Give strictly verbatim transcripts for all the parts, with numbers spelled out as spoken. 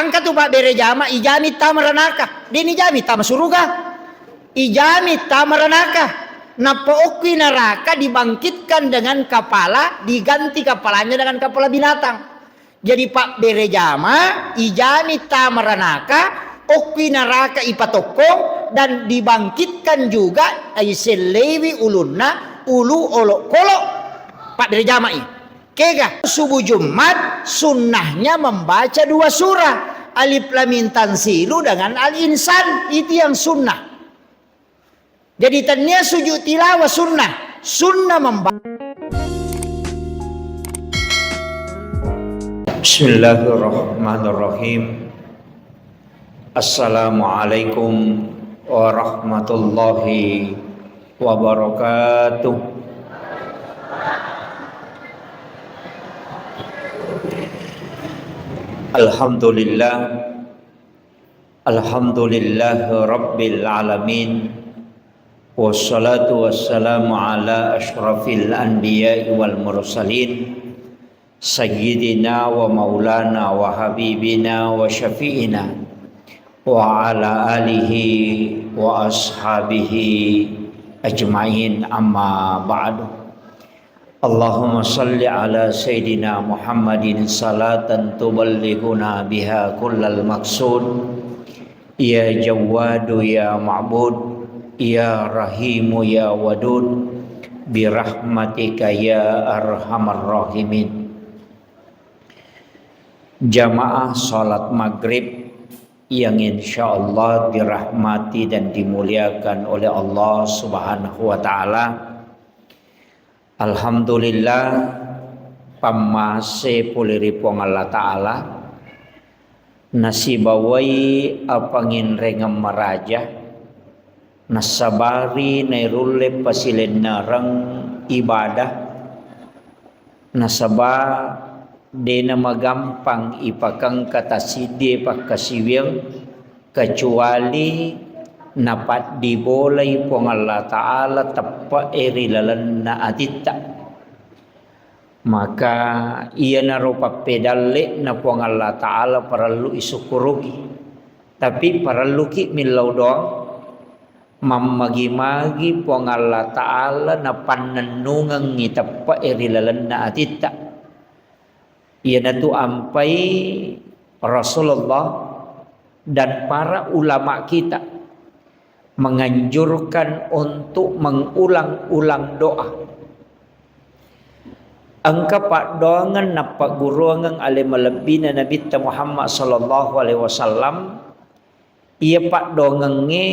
Engka tu pabbere jama, ijami tama ranaka. Deni jami tama suruga. Ijami tama ranaka. Nappa okki naraka dibangkitkan dengan kepala, diganti kepalanya dengan kepala binatang. Jadi pabbere jama, ijami tama ranaka, okki naraka ipatokkong, dan dibangkitkan juga, iselleiwi ulunna, ulu olokkolok. Pabbere jamai. Kega, subuh Jumat sunnahnya membaca dua surah, Alif Lam Mim Tanzilu dengan Al Insan, itu yang sunnah. Jadi tennia sujud tilawah sunnah, sunnah membaca. Bismillahirrahmanirrahim. Assalamualaikum warahmatullahi wabarakatuh. Alhamdulillah. Alhamdulillah Rabbil Alamin. Wassalatu wassalamu ala asyrafil anbiya'i wal mursalin. Sayyidina wa maulana wa habibina wa syafi'ina wa ala alihi wa ashabihi ajma'in, amma ba'du. Allahumma salli ala sayyidina Muhammadin salatan tuballighuna biha kullal maqsud. Ya Jawwadu ya Ma'bud, ya Rahimu ya Wadud, birahmatika ya arhamar rahimin. Jamaah salat maghrib yang insyaallah dirahmati dan dimuliakan oleh Allah Subhanahu wa Ta'ala. Alhamdulillah, pammase pole ri Puang Allah Ta'ala, nasibawai apanginrengeng maraja, nassabari nairulle pasilennereng ibadah, nasaba de namagampang ipakengka tassiddie pakkasiwiang, kecuali napaddibolai Puang Allah Ta'ala teppe'e ri lalenna atitta. Maka iyanaro pappedalle'na Puang Allah Ta'ala parellu isukkuruki. Tapi parelluki millau doang, mammagi-magi Puang Allah Ta'ala napannennungengngi teppe'e ri lalenna atitta. Iyanatu ampai Rasulullah dan para ulama kita menganjurkan untuk mengulang-ulang doa. Engka paddoangeng nappagguruangeng ale malebbina Nabitta Muhammad sallallahu alaihi wasallam, iya paddoangengnge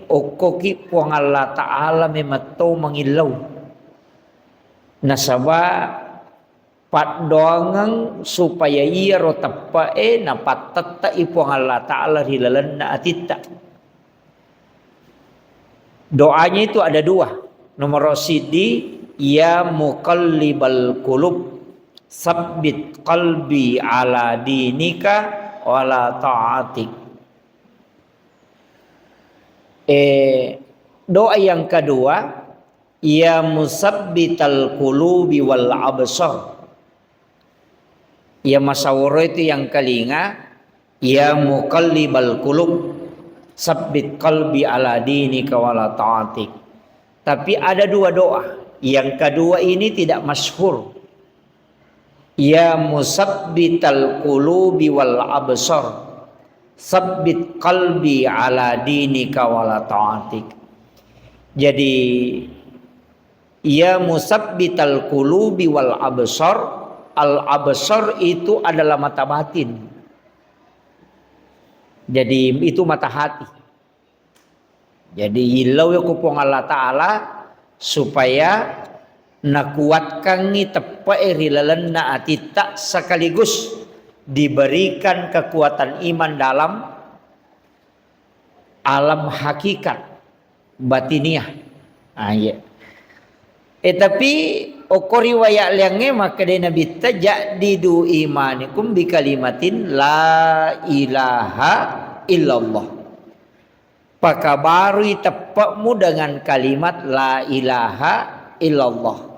okkoki Puang Allah Ta'ala memetto mangillau. Nasaba paddoangeng supaya iyaro teppe'e napattette'i Puang Allah Ta'ala ri lalenna atitta. Doanya itu ada dua. Nomor siddi, ya muqallibal qulub, sabbit qalbi ala dinika wala ta'atik. Eh, doa yang kedua, ya musabbital qulubi wal absar. Ya masaworo itu yang kelinga, ya muqallibal qulub, sabbit qalbi ala dinika wala ta'atik. Tapi ada dua doa. Yang kedua ini tidak masyhur. Ya musabbital qulubi wal absar, sabbit qalbi ala dinika wala ta'atik. Jadi, ya musabbital qulubi wal absar, al absar itu adalah mata batin. Jadi, itu mata hati. Jadi, yillau ko Puang Allah Ta'ala supaya nakuatkangngi teppe'e ri lalenna atitta, sekaligus diberikan kekuatan iman dalam alam hakikat, batiniah. Ah, iya. Eh, tapi okko riwayat liangnge makkeda Nabitta, "Jaddidu imanikum bi kalimatin la ilaha illallah." Pakabarui teppe'mu dengan kalimat la ilaha illallah.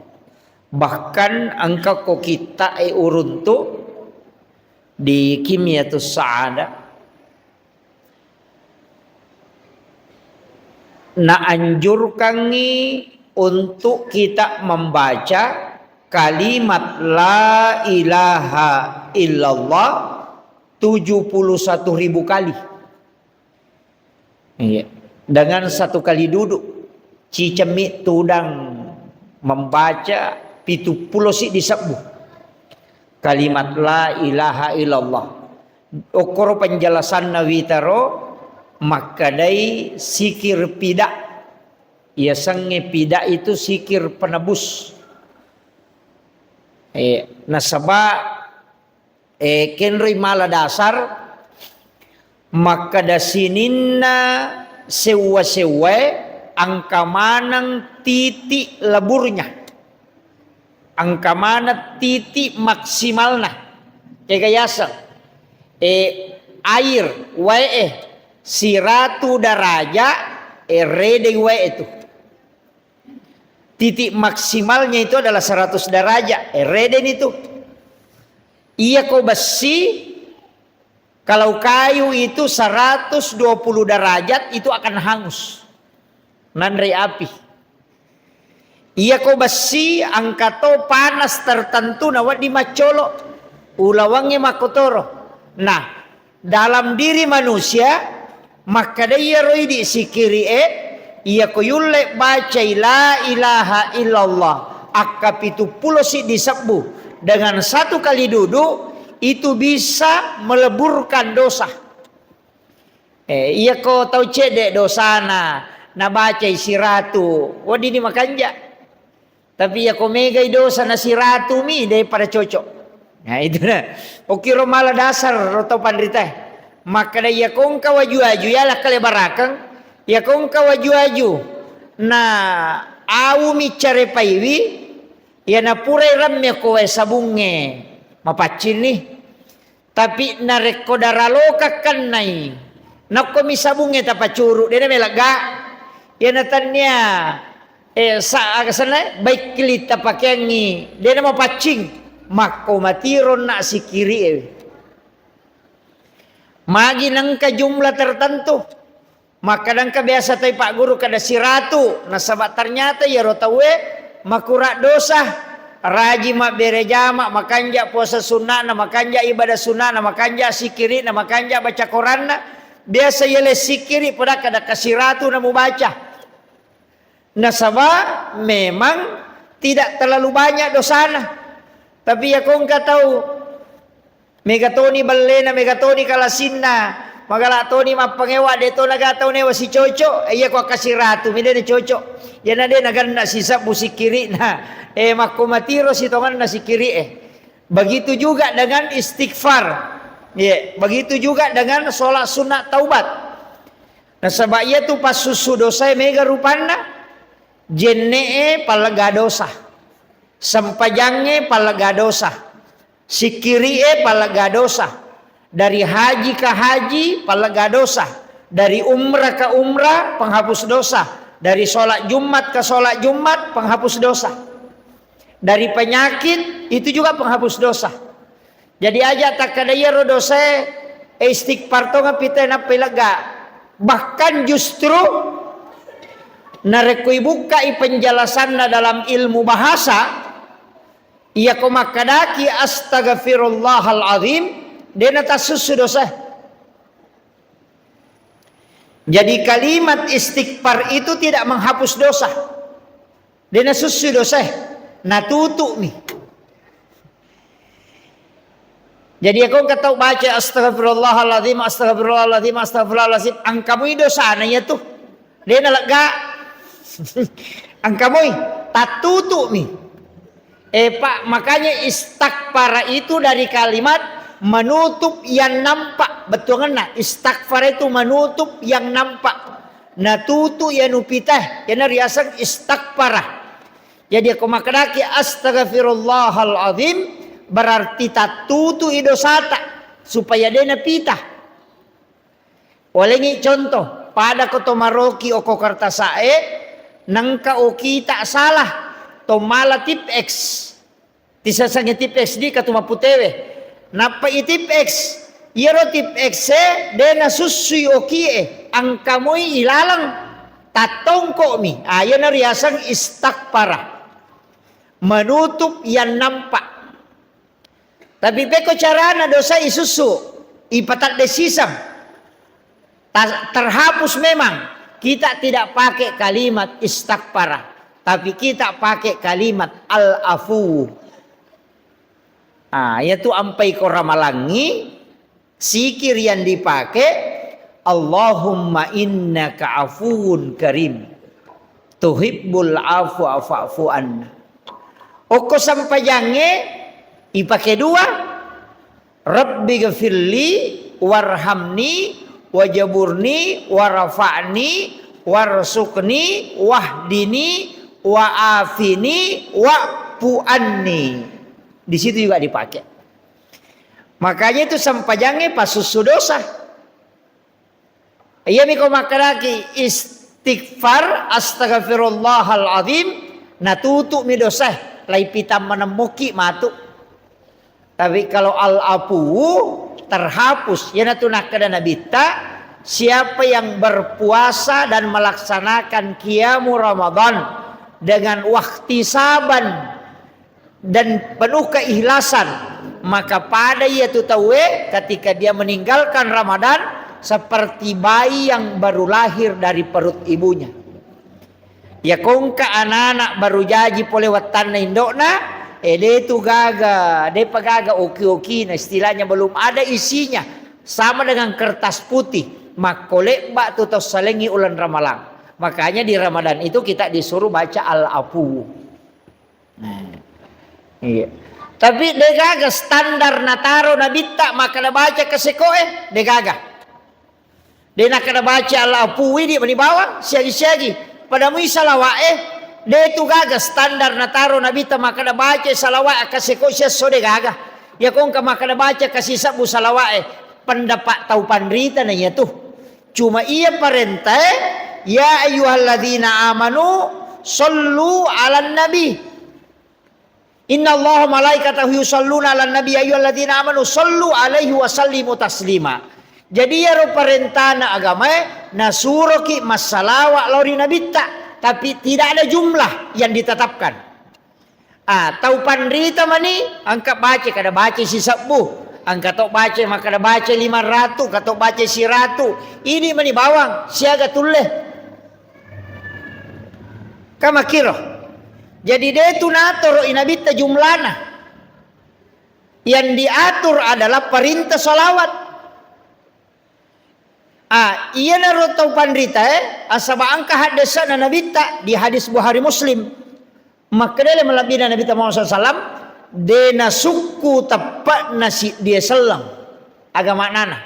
Bahkan engka ko kitta'e uruntu di Kimyatus Sa'adah, Naanjurkangngi untuk kita membaca kalimat la ilaha illallah tujuh puluh satu ribu kali. Iya. Dengan satu kali duduk, cicemmi tudang membaca pitu pulo siddi sebbu kalimat la ilaha illallah. Okkoro penjelasanna witaro, makkedai sikir pida. Yasengnge pida itu sikir penebus. Eh, nasaba, eh, kenroi mala dasar, makkeda sininna sewwa-sewwae engka maneng titik leburnya. Engka maneng titik maksimalna. Kega yaseng, eh, air, wae, eh, siratu daraja, eh, rede wae itu. Titik maksimalnya itu adalah seratus derajat. Eh, reden itu. Iya ko bessi, kalau kayu itu seratus dua puluh derajat itu akan hangus. Nanre api. Iya ko bessi, engka to panas tertentu na wedding maccolo. Ulawangnge makkotoro. Nah, dalam diri manusia, makkeda iyaro idi sikiri'e, iyako yulle bacai la ilaha illallah akka pitu pulo siddi sebbu dengan satu kali duduk, itu bisa meleburkan dosa. Eh, iyako tau cedde dosana, nabacai siratu, weddini makanja. Tapi iya ko megai dosa na siratu mi, daripada cocok. Nah, itu nah. Okkiro mala dasar ro tau panritae. Makkeda iya ko engka waju-waju, iya lakkale barakeng, iya ko engka waju-waju, na awu mi carepaiwi, iya na purai ramme ko wae sabungnge, mapaccinni. Tapi narekko daraloka kennai, nakko mi sabungnge tapacuru, dena melegga. Iyana tannia, eh, sa-, aga senna, baik kili tapakeangngi, dena mapaccing, makko matiro na sikiri e. Magi nengka jumlah tertentu. Makkadangka biasa toi Pak Guru kada siratu, nasaba ternyata iyaro tauwe makura dosa, raji mabbere jama, makanja puasa sunnana, makanja ibadah sunnana, makanja sikirina, makanja baca koranna, biasa yele sikiri pada kada kasiratu namubaca. Nasaba memang tidak terlalu banyak dosana. Tapi iya ko engka tau mega toni bellena, mega toni kalasinna, magala toni mappangewa, de to naga tau newa sicoco, iya ko akkasiratu mi de nacoco. Iyana de naganna sisebbu sikirina, eh, makko matiro sitonganna sikiri e. Begitu juga dengan istighfar. Iya, begitu juga dengan sholat sunat taubat. Nasaba iyatu passussu dosae mega rupanna, jenne'e pallega dosa, sempajangnge pallega dosa, sikiri'e pallega dosa, dari haji ka haji pallega dosa, dari umrah ka umrah penghapus dosa, dari sholat Jumat ka sholat Jumat penghapus dosa, dari penyakit itu juga penghapus dosa. Jadi aja takkada iyaro dosae, eh, istighfar tonga pite nappai lega. Bahkan justru narekko ibukkai penjelasanna dalam ilmu bahasa, iya ko makkadaki astaghfirullahal azim, dena tassussu dosae. Jadi kalimat istighfar itu tidak menghapus dosa. De nasussu dosae, natutu'mi. Jadi, iya ko engka tau baca, "Astagfirullahaladzim, astagfirullahaladzim, astagfirullahaladzim," engka mui dosana iyatu. De nalegga. Engka mui, tattutu'mi. Eh, Pak, makanya istaghfara itu dari kalimat menutup yang nampak. Bettuangenna, istaghfara itu menutup yang nampak. Natutu iya nupitae, iyana riaseng istaghfara. Jadi, ko makkedaki, "Astaghfirullahal azim," berarti tattutu i dosata, supaya de napita. Walengngi contoh, pada ko to maroki oko kertasae, nengka okita salah, to mala tip X. Tisasengnge tip X di katu maputewe. Nappa i tip X, iyaro tip X e de nasussui okie, engka moi ilaleng. Tattongko'mi, ah, iyana riaseng istakfara. Menutup yang nampak. Tapi pekko carana dosa isussu, ipatadde siseng. Ta-, terhapus memang. Kita tidak pakai kalimat istakfara, tapi kita pakai kalimat al-afu. Ah, iyatu ampai ko ramalangngi, sikir yang dipakai, "Allahumma innaka afuwun karim, tuhibbul afwa fa'fu anna." Okko sempajangnge ipake dua, "Rabbi gfirli warhamni wajaburni warfa'ni warsuqni wahdini wa'afini wa'fu anni." Di situ juga dipakai. Makanya itu sempajangnge pasussu dosa. Iyami ko makkedaki istighfar, "Astaghfirullahal azim," natutu'mi dosa, laipitamma nemmuki matu. Tapi kalau al-afuwu, terhapus. Iyanatu nakkeda Nabitta, siapa yang berpuasa dan melaksanakan qiyamu Ramadan dengan wahtisaban dan penuh keikhlasan, maka pada iyatu tauwe ketika dia meninggalkan Ramadan seperti bayi yang baru lahir dari perut ibunya. Yakongka anak-anak baru jaji pole wattanna indo'na, eh, de tu gaga, depa gaga oki-okina, istilahnya belum ada isinya, sama dengan kertas putih, makkolebba tu tau salengi ulan Ramalang. Makanya di Ramadan itu kita disuruh baca al-afu. Nah, iya. Tapi degaga standar nataro Nabitta makkeda baca kasekoe, degaga. De nakkeda baca al-afu, idi mani bawang, siagi-siagi. Pada mui salawa'e, de tu gaga standar nataro Nabitta makkeda baca salawa'e kaseko siesso, degaga. Yakongka makkeda baca kasisebbu salawa'e, pendapat tau panrita na iya tu. Cuma iya parentae, "Ya ayyuhalladzina amanu sallu 'alan nabi. Innallaha malaikatahu yusalluna 'alan nabi, ya ayyuhalladzina amanu sallu 'alaihi wa sallimu taslima." Jadi iyaro parentana agamae, nasuroki massalawa lao ri Nabitta, tapi tidak ada jumlah yang ditetapkan. Ah, tau panrita mani, engka baca kada baca sisebbu, engka to baca makkada baca lima ratu, engka to baca siratu. Ini mani bawang siaga tulle. Kamakiro. Jadi de tu natoro i Nabitta jumlana. Yang diatur adalah perintah salawat. Ah, iyanaro tau panrita, eh, asaba engka haddesana Nabitta di hadis Bukhari Muslim. Makkedele malebbina Nabitta Muhammad sallallahu alaihi wasallam, de nasukku teppe'na siddie selleng. Aga maknana?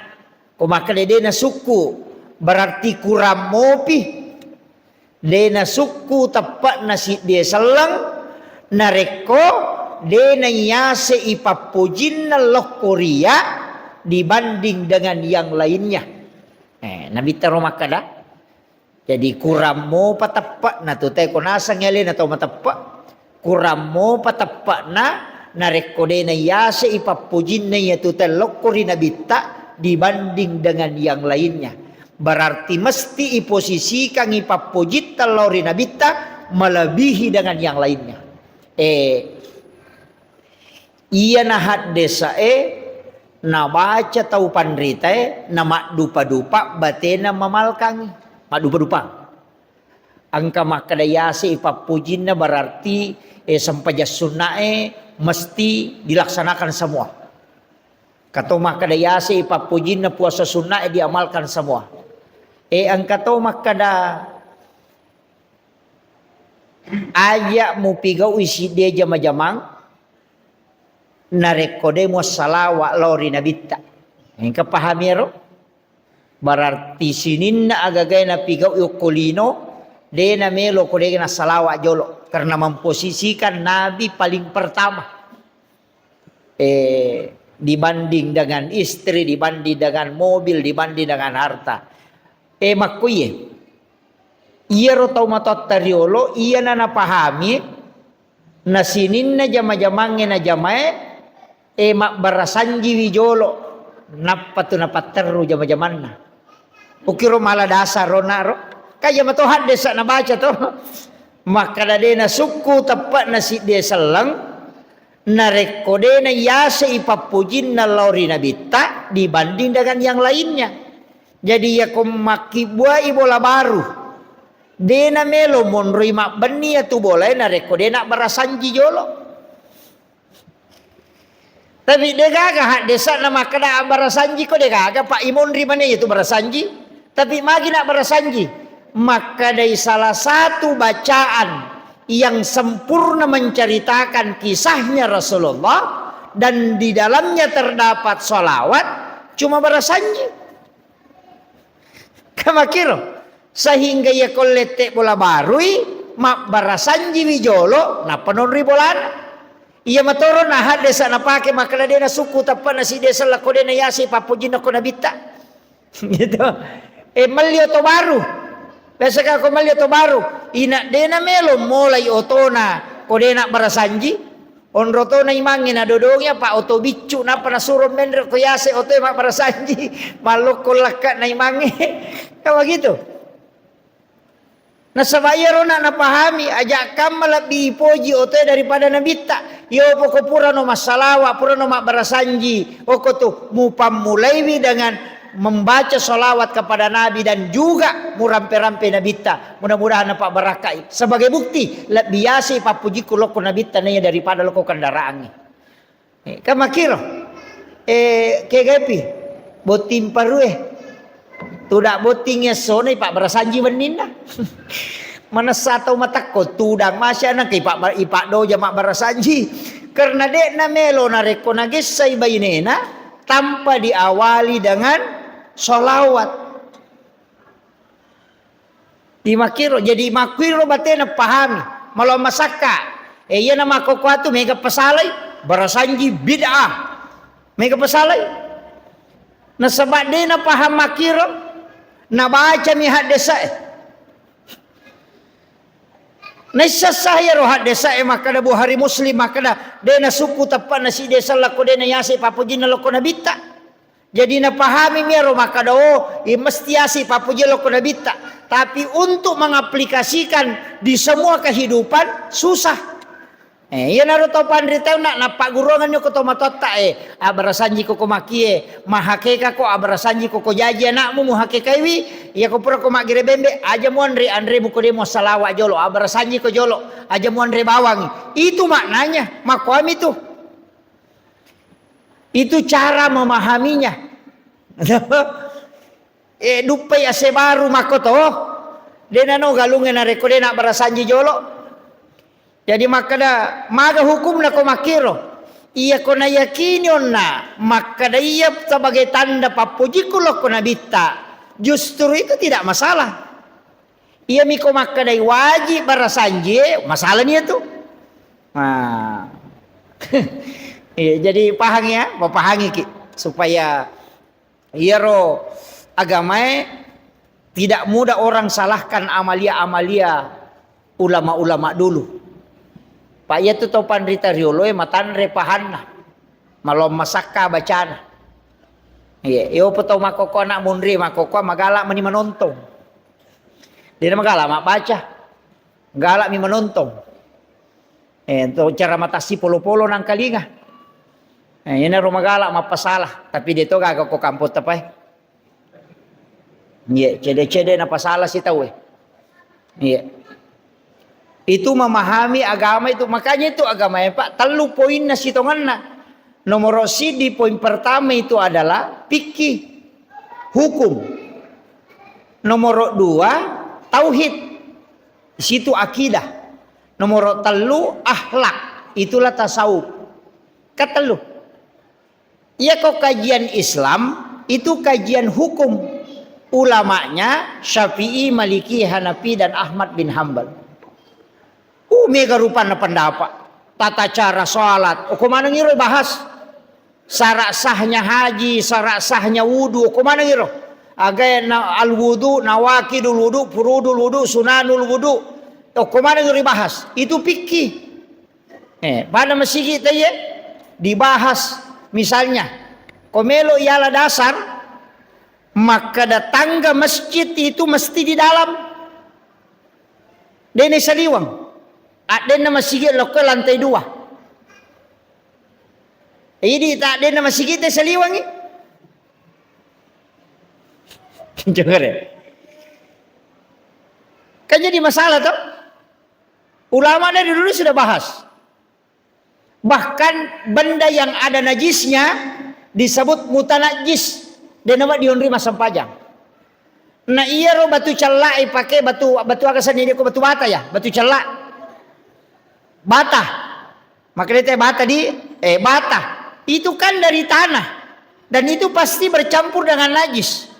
Ko makkeda de nasukku, berarti kurang mopi. De nasukku teppe'na siddie selleng, narekko de naiyase i pappojinna lokko ria dibanding dengan yang lainnya. Eh, Nabitta ro makkeda, jadi kurang mopa teppe'na tu te ko naseng alena tau mateppe', kurang mopa teppe'na narekko de naiyase i pappojinna iyatu te lokko ri Nabitta dibanding dengan yang lainnya. Berarti mesti iposisikan i pappojitta lao ri Nabitta melebihi dengan yang lainnya. Eh, Iyana haddesae nabaca tau panritae, namaddupa-dupa batena mamalkangngi. Maddupa-dupa. Engka makkeda yase i pappojinna berarti, eh, sempajang sunnae mesti dilaksanakan semua. Kato makkeda yase i pappojinna puasa sunnae diamalkan semua. Eh, engka to makkeda Aja mupigau'i siddi jama-jamang, narekko de muassalawa lao ri Nabitta. Engka pahami ero? Berarti sininna agaga napigau'i okko lino, de namelo ko de nassalawa jolo, karena memposisikan Nabi paling pertama. Eh, dibanding dengan istri, dibanding dengan mobil, dibanding dengan harta. Eh, makkuye. Iyaro tau matoatta riolo, iyana napahami, na sininna jama-jamangnge najamae, eh, mabbarasanjiwi jolo, nappa tu napatterru jama-jamanna. Ukiro mala dasar ro naro. Kaya mato haddesa nabaca to. Makkada de nasukku teppe'na sidde selleng, narekko de naiyasei pappujinna lao ri Nabitta dibanding dengan yang lainnya. Jadi, iyako makkibbuai bola baru, de namelo monroi mabbenni iyatu bolae narekko de nabbarasanji jolo. Tapi degaga haddesa'na makkeda abbarasanji ko degaga, Pak, imonri mane iyatu barasanji. Tapi magi nabbarasanji? Makkedai salah satu bacaan yang sempurna menceritakan kisahnya Rasulullah dan di dalamnya terdapat salawat, cuma barasanji. Kamakiro. Sehingga iya ko lette bola barui, mabbarasanjiwi jolo, nappa nonri bolana. Iya matoro na haddesa napake makkeda de nasukku teppe'na sidde selleng ko de nayasei pappujinna ko Nabitta. Gitu. Eh, melli oto baru. Biasa ka ko melli oto baru, ina de namelo molai otona ko de nabbarasanji. Onro to naimangnge nadodongi apa oto biccu, nappa nasuro menre ko yase otoe mabbarasanji, mallokko lakka naimangnge. Kan begitu. Nasaba iyaro na napahami, aja kamma lebbi ipoji otoe daripada Nabitta. Yo poko purano massalawa, purano mabbarasanji, oko tu mupammulaiwi dengan membaca salawat kepada Nabi dan juga murampe-rampe Nabitta. Mudah-mudahan napabbarakkai. Sebagai bukti, lebbi yasei pappujikku lokko Nabitta naiya daripada lokko kendaraangnge. Eh, kan makkiro. Eh, kegepi. Botting parue. Tudak botting essona ipabbarasanji wenninna. Manessa tau matakko, tudang masya nangka ipa-, ipaddoja mabbarasanji. Karena de'na melo narekko nagessai bainena tanpa diawali dengan sholawat. Di makkiro, jadi makkiro batena pahami. Malo masakka. Eh, iyana makkokkoe tu mega pasalai, barasanji bid'ah. Mega pasalai. Nasaba de'na paham makkiro, nabacami haddesae. Naissessa iyaro haddesae makkeda Bukhari Muslim makkeda, de nasukku teppe'na sidde selleng ko de nayasei pappujinna lokko Nabitta. Jadi napahami mi iyaro makkeda, oh, i mesti yasei pappujinna lokko Nabitta. Tapi untuk mengaplikasikan di semua kehidupan susah. Eh, iyanaro tau panrita na, nappagguruangenni ko to matoatta, eh, abbarasanji ko ko makie, mahakeka ko, abbarasanji ko ko jaji anakmu muhakekaiwi, iya ko pura ko maggere bembe, aja muanre anremu ko de muassalawa jolo, abbarasanji ko jolo, aja muanre bawang. Itu maknanya, makkuami tu. Itu cara memahaminya. Eh, duppai ase baru makkoto. De nano galungnge narekko de nabbarasanji jolo. Jadi makkeda, maga hukumna ko makkiro? Iya ko nayakini onna makkeda iya sebagai tanda pappujikku lokko Nabitta, justru itu tidak masalah. Iya miko makkedai wajib barasanji, masalah nia tu. Nah. Iya, jadi pahang ya, papahangi ki supaya iyaro agamae tidak mudah orang salahkan amalia-amalia ulama-ulama dulu. Pak, iya tu tau panrita rioloe matanre pahanna, malom masakka bacana. Iya, iyo pe tau makkokko anak munri makkokko magala mani manontong. Dena magala mabbaca. Galami manontong. Eh, to cara matassi polo-polo nangkalinga. Eh, iyanaro magala mappasala, tapi de to gaga ko kampong tapae. Iya, cede-cede napasala si tau e. Iya. Itu memahami agama itu. Makanya itu agama ya, Pak, tellu poinna sitongenna. Nomor sidi, poin pertama itu adalah fikih, hukum. Nomor dua, tauhid. Di situ akidah. Nomor tellu, akhlak. Itulah tasawuf. Ketellu. Iya ko kajian Islam, itu kajian hukum. Ulamanya Syafi'i, Maliki, Hanafi, dan Ahmad bin Hambal. Uh, mega rupanna pendapat. Tata cara salat. Oh, ko maneng iro bahas. Syarat sahnya haji, syarat sahnya wudu. Oh, ko maneng iro. Aga na al wudu, nawakidul wudu, furudul wudu, sunanul wudu. Oh, ko maneng iro bahas. Itu fikih. Eh, pada masigi taiye dibahas, misalnya, ko melo iala dasar, makkeda tangga masjid itu mesti di dalam. Dena saliweng. Addenna masigi lokko lantai dua. Idi ta addenna masigi te saliwengi. Jogare. Kan jadi masalah toh. Ulama dari dulu sudah bahas. Bahkan benda yang ada najisnya disebut mutanajis. Dena wa dionri massempajang. Na iyaro batu cella'e pake batu, batu aga senni ko batu bata ya, batu cella'. Bata. Makanya teh bata di, eh, bata. Itu kan dari tanah. Dan itu pasti bercampur dengan najis.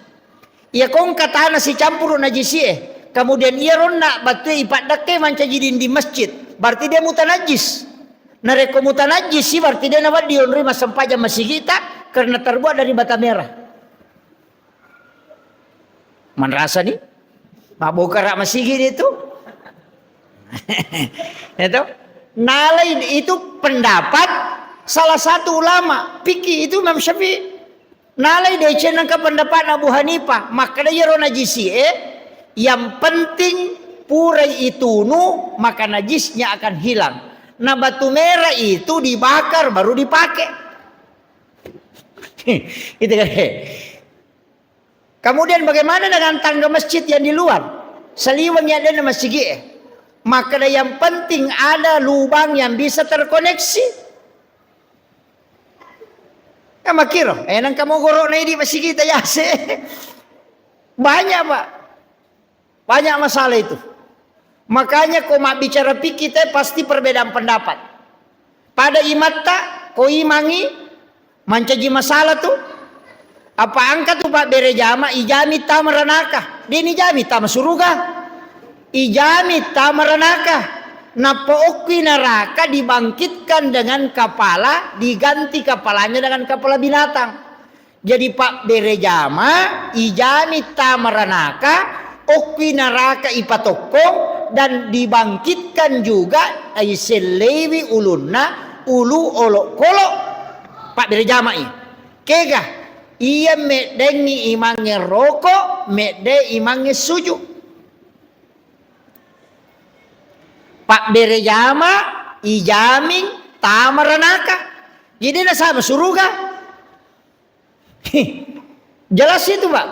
Iya kongka tanah sicampur najis e. Kemudian iya ronna batu ipaddekke mancaji dinding masjid. Berarti dia mutanajis. Narekko mutanajis sih berarti dia nawa dionri massempajang masigita karena terbuat dari bata merah. Manrasa ni? Mabbokara masigi ni tu. Itu nalai itu pendapat salah satu ulama fikih itu Imam Syafi'i. Nalai deceng nengka pendapat Abu Hanifah, makkeda iyaro najisi e, yang penting purai itunu maka najisnya akan hilang. Nah batu merah itu dibakar baru dipakai. Itu kan. Kemudian bagaimana dengan tangga masjid yang di luar? Saliweng yang ada masjid e. Maka yang penting ada lubang yang bisa terkoneksi. Ya makiro, eh nang kamu gorok na idi masjid ya se. Banyak, Pak. Banyak masalah itu. Makanya ko mabbicara fikih te pasti perbedaan pendapat. Pada imatta ko imangi mancaji masalah tu. Apa angka tu pabbere jama ijami tama ranaka. Deni jami tama suruga. Ijami tama ranaka. Nappa okki naraka dibangkitkan dengan kepala, diganti kepalanya dengan kepala binatang. Jadi pabbere jama, ijami tama ranaka, okki naraka ipatokkong, dan dibangkitkan juga, ai selleiwi ulunna, ulu olok-kolok. Pabbere jamai. Kega, iya meddengi imangnge roko, medde imangnge suju. Pabbere jama, ijaming, tama ranaka. Jadi nasaba suruga. Jelas itu, Pak.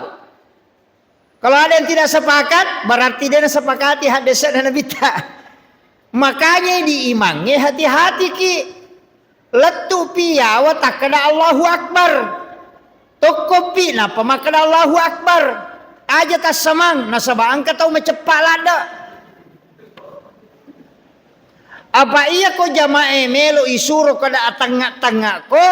Kalau ada yang tidak sepakat, berarti dia sepakati hadis dan Nabi ta. Makanya di imangnge hati-hati ki. Lettu pi yawa takkeda Allahu Akbar. Tokko pi nappa makkeda Allahu Akbar. Aja tassamang, nasaba engka tau maceppa ladde. Apa iya ko jamae melo isuro kada atangnga-tangnga ko,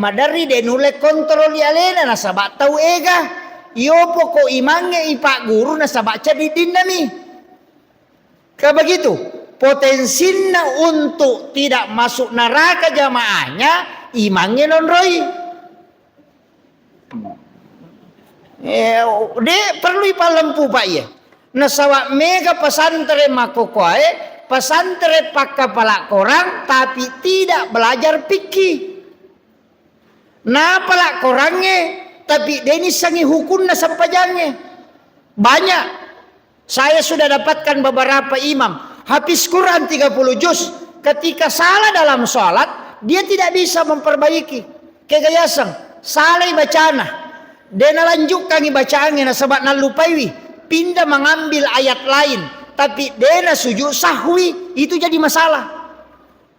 maderri de nulle kontroli alena nasaba tau ega. Iyopo ko imangnge ipagguru nasaba ceddiddinna mi. Ka begitu, potensinna untuk tidak masuk neraka jamaahnya imangnge nonroi. Eh, de perlu ipallempu, Pak, iya. Nasaba mega pesantren makkokoae, pesantren pakkapala korang, tapi tidak belajar fikih. Napala korangnge, tapi de nissengi hukunna sempajangnge. Banyak. Saya sudah dapatkan beberapa imam, hafiz Quran tiga puluh juz, ketika salah dalam sholat, dia tidak bisa memperbaiki. Kega yaseng, salai bacana. De nalanjukkangi bacaangnge nasaba nallupaiwi, pindah mengambil ayat lain, tapi de nasujud sahwi, itu jadi masalah.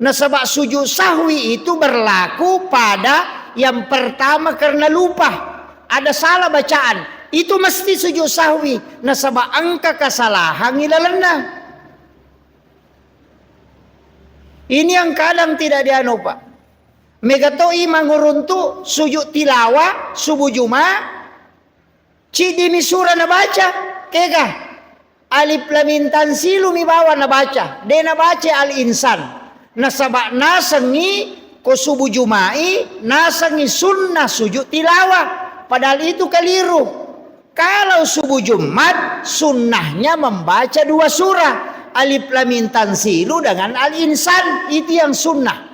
Nasaba sujud sahwi itu berlaku pada yang pertama karena lupa. Ada salah bacaan. Itu mesti sujud sahwi. Nasaba engka kesalahan ilalenna. Ini yang kadang tidak dianu, Pak. Mega to imang uruntu sujud tilawah subuh Jumat, ciddimi sura nabaca, kega? Alif Lam Mim Tanzilu mi bawang nabaca, de nabaca Al Insan. Nasaba nasengngi ko subuh Juma'i, nasengngi sunnah sujud tilawah. Padahal itu keliru. Kalau subuh Jumat, sunnahnya membaca dua surah, Alif Lam Mim Tanzilu dengan Al Insan. Itu yang sunnah.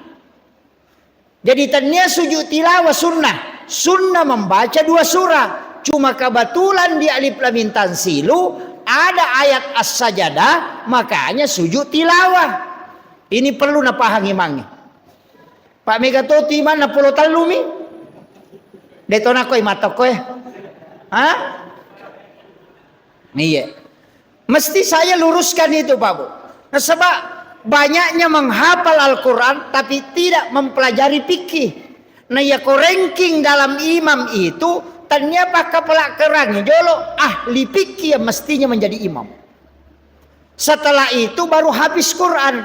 Jadi tennia sujud tilawah sunnah. Sunnah membaca dua surah. Cuma kebetulan di Alif Lam Mim Tanzilu Ada ayat as-sajadah, makanya sujud tilawah. Ini perlu napahang imangnge. Pak mega to tu imanna polo tellumi. De to nakoi matokkoe. Ha? Iya. Mesti saya luruskan itu, Pak Bu. Nasaba banyaknya menghafal Al-Quran tapi tidak mempelajari fikih. Nah, ya ko ranking dalam imam itu, tania pakkapalakkerangngi jolo ahli fikih yang mestinya menjadi imam. Setelah itu baru habis Quran.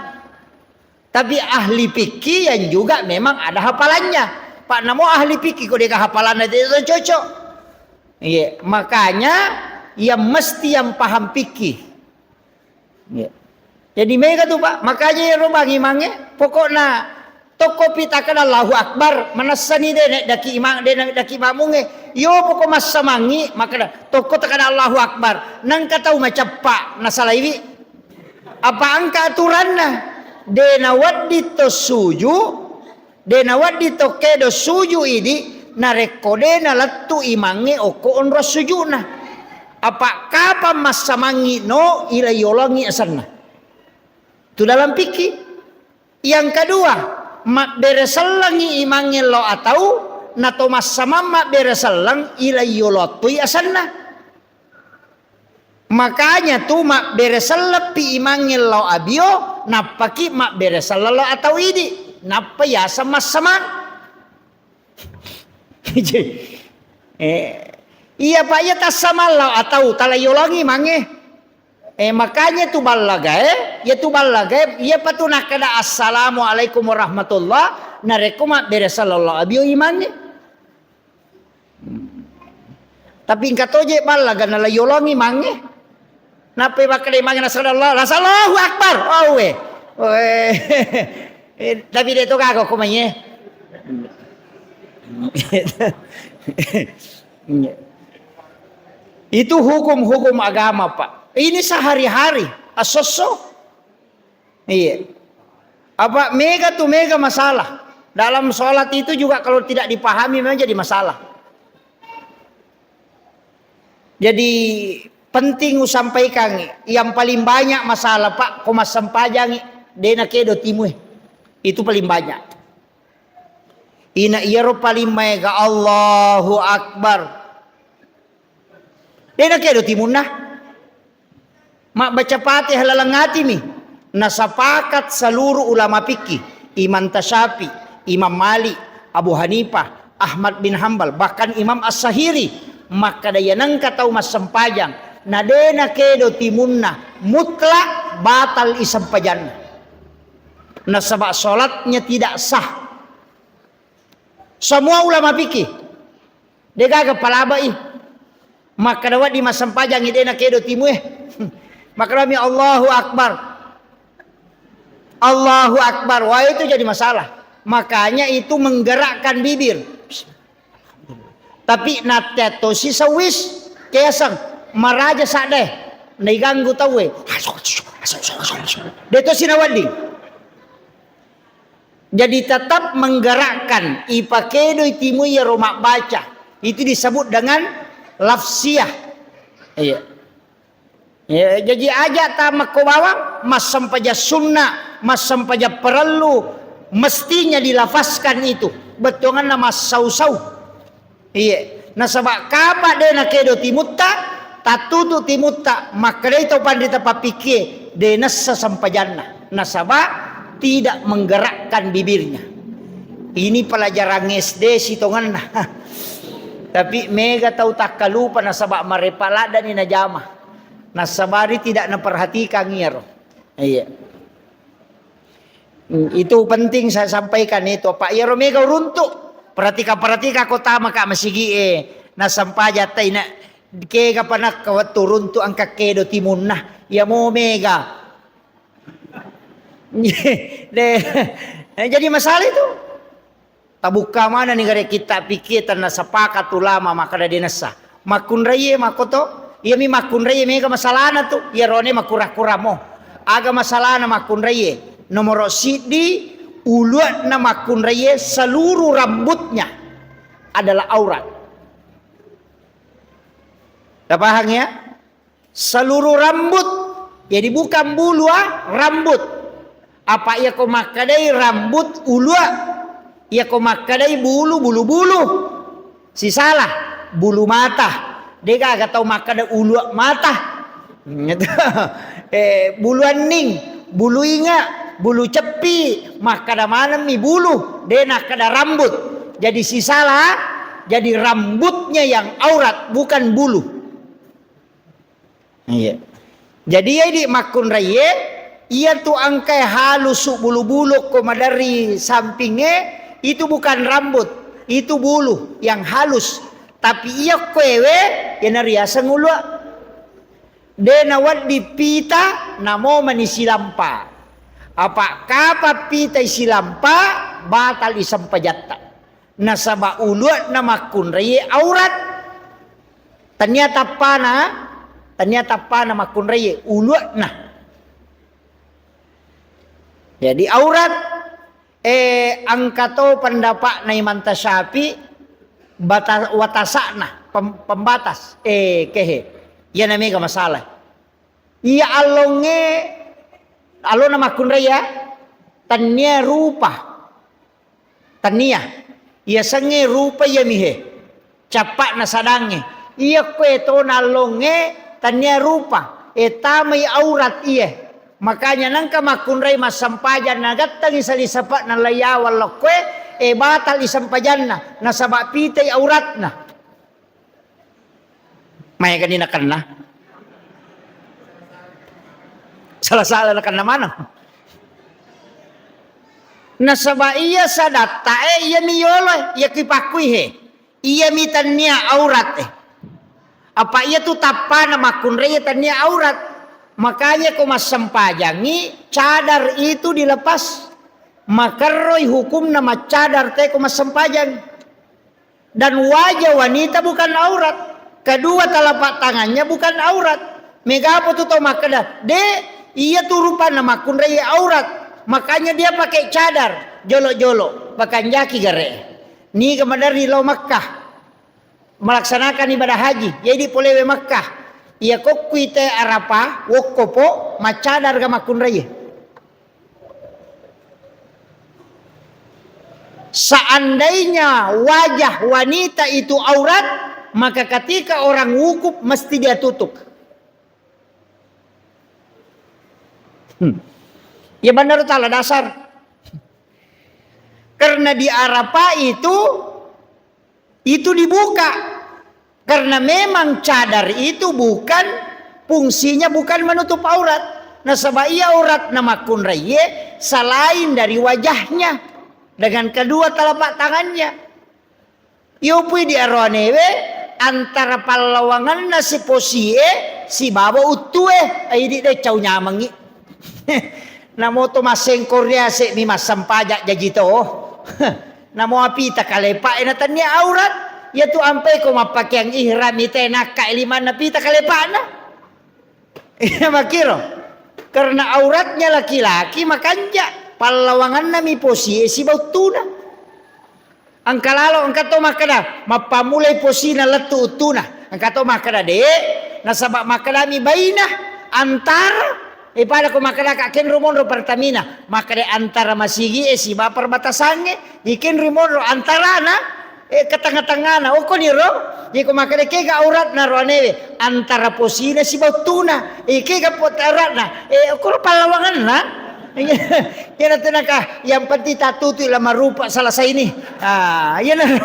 Tapi ahli fikih yang juga memang ada hafalannya. Pak, namo ahli fikih kok dia hafalannya tidak cocok. Iya, makanya yang mesti yang paham fikih. Iya. Jadi mega tu, Pak. Makanya ya robangi mange. Pokokna tokko pi takkeda Allahu Akbar, manessani de naik daki imang, de naik daki makmungnge. Yo pokok massamangi, makkeda tokko takkeda Allahu Akbar. Nangka tau macappa nasalaiwi. Apa engka aturanna? De nawedding to suju, de nawedding to kedo suju idi, narekko de nalettu imangnge okko onro sujuna. Apa kapang massamangi no ila yolongi asenna. Tu dalam fikih. Yang kedua, mabbere sellengi imangnge lao atau nato massamang mabbere selleng ila yolottui asenna. Makanya tu mabbere selleppi imangnge lao abio, nappaki mabbere selleng lao atau idi, nappa yaseng massamang. Eh, iya, Pak, iya tassamang lao atau tala yolongi mange. Eh, makanya tu ballagae, ya tu ballagae, iya patu nakkeda assalamualaikum warahmatullah, narekko mabbere selleng lao abio imangnge. Tapi engka toje ballaga nala yolongi mange. Nappai makkeda mange nasallallahu, nasallahu akbar. Oh, we. We. Eh, tapi de to gaga ko mai, eh. Itu hukum-hukum agama, Pak. Ini sehari-hari, asosso. Iya. Apa mega tu mega masalah. Dalam sholat itu juga kalau tidak dipahami memang jadi masalah. Jadi penting usampaikan yang paling banyak masalah, Pak, ko massempajangi dena kedo timue. Itu paling banyak. Ina iyaro paling maega Allahu Akbar. Dena kedo timunna. Mabbaca Fatihah laleng atimi. Nasapakat seluruh ulama fikih, Imam Tasyafi, Imam Malik, Abu Hanifah, Ahmad bin Hambal, bahkan Imam As-Sahiri, makkada yanengka tau massempajang nadena kedo timunna, mutlak batal isempajanna. Nasaba salatnya tidak sah. Semua ulama fikih. Degaga palabai. Makkada wedding massempajangi dena kedo timue. Makkadami Allahu Akbar. Allahu Akbar. Wah, itu jadi masalah. Makanya itu menggerakkan bibir. Tapi natte tosi sewis keaseng maraja sadde. Naiganggu tauwe. De tosi nawedding. Jadi tetap menggerakkan, ipakedoi timu iyaro mabbaca. Itu disebut dengan lafsiyah. Iya. Ya, jadi aja ta makko bawang, massempajang sunnah, massempajang parellu, mestinya dilafazkan itu. Bettuanganna massau-sau. Iye, nasaba kapa de nakedo timutta, tattutu timutta, makkedai tau panrita pappikkie, de nessa sempajanna. Nasaba tidak menggerakkan bibirnya. Ini pelajaran S D sitongenna. Tapi mega tau takkalupa nasaba marepa laddani najama. Nasabari tidak naperhatikan iyaro. Iya. Hmm, itu penting saya sampaikan itu, Pak. Iyaro mega uruntu. Perhatikan, perhatikan kota maka masigi e. Nasampaja taina kega panakka wettu uruntu angka kedo timunna. Ya mo mega. De, jadi masalah itu. Tabukka manenni gare kitta pikkie tenna sepakat ulama makkeda de nessa. Makkunraie makkoto, iyami makkunraie mega masalahna tu, iyarone makkura-kuramo. Aga masalahna makkunraie? Nomoro siddi, uluanna makkunraie seluruh rambutnya adalah aurat. Tapahang ya? Seluruh rambut. Jadi bukan bulu, ah, rambut. Apa iya ko makkedai rambut ulua, iya ko makkedai bulu, bulu-bulu. Sisala, bulu mata. Degaga tau makkeda ulua mata. Gitu. Eh, bulu anning, bulu inga, bulu ceppi, makkeda manemmi bulu, de nakkeda rambut. Jadi sisala, jadi rambutnya yang aurat, bukan bulu. Iya. Jadi, iya idi makkunraiye, iya tu engkae halusu bulu-bulu ko maderri sampingnge, itu bukan rambut, itu bulu yang halus. Tapi iya ko ewe, iyana riaseng ulua. De nawedding pita, namo mani silampa. Apa kapang pitai silampa, batal i sempajatta. Nasaba ulua'na makkunraie aurat. Tania tappana, tania tappana makkunraie, ulua'na. Jadi aurat, eh, engka to pendapa'na Imam Tasyafi, bata-, watasa'na, pem-, pembatas, eh, kehe. Iyana mega masalah. Iya allongnge, allonna makkunrai ya, tania rupa. Tania. Iya sengnge rupa iya mihe. Cappa'na sadangnge. Iya kue tona allongnge tania rupa. E tamai aurat iye. Makanya nengka makkunrai massempajang nagattangi salisapa'na laiyawang lokkoe, e batal i sempajanna. Nasaba pitai auratna. Maegani nakenna? Sala-sala nakenna maneng. Nasaba iya sadatta e, iya mi yolo, iya kipakkui he. Iya mi tania aurat e. Apa iya tu tappana makkunrai iya tania aurat. Makanya ko massempajangi, cadar itu dilepas. Makerroi hukumna maccadar te ko massempajang. Dan wajah wanita bukan aurat. Kedua telapak tangannya bukan aurat. Megapo tu tau makkeda, de, iya tu rupanna makkunrai aurat. Makanya dia pakai cadar, jolo-jolo, pakanjaki gare. Niga maderri lao Makkah, melaksanakan ibadah haji. Jadi polewe Makkah. Iya kokkui te Arafah, wokkopo, maccadar ga makkunrai. Seandainya wajah wanita itu aurat, maka ketika orang wukuf mesti dia tutup. Hmm. Ya benar tala dasar. Karena di Arafah itu itu dibuka. Karena memang cadar itu bukan fungsinya bukan menutup aurat. Nasaba iya auratna makkunraie selain dari wajahnya dengan kedua telapak tangannya. Iyopui di aroanewe antara pallawangenna si posie sibawa uttue, aidi de cau nyamengi. Namo to massengko riase mi massempajak jaji to. Namo apita kalepa e na tania aurat, iya tu ampai ko mappakeang ihram ite nakka limanna pita kalepana. Iya makiro. Karena auratnya laki-laki makanja, pallawanganna mi posie siba uttuna. Engka lalo, engka to makkeda, mappammulai posina lettu uttuna. Engka to makkeda, de, nasaba makkedami baina antara, e pada ko makkeda ka kenro monro Pertamina, makkeda antara masigi e siba perbatasangnge, ikenro monro antarana, e, ke tengah-tengahna, okko niro, iko makkeda kega auratna roanewe, antara posina siba uttuna, e, kega pot auratna, e, okko pallawanganna. Iyana tenaka, yang penting tatutu la marupa selesai ini. Ah, iyana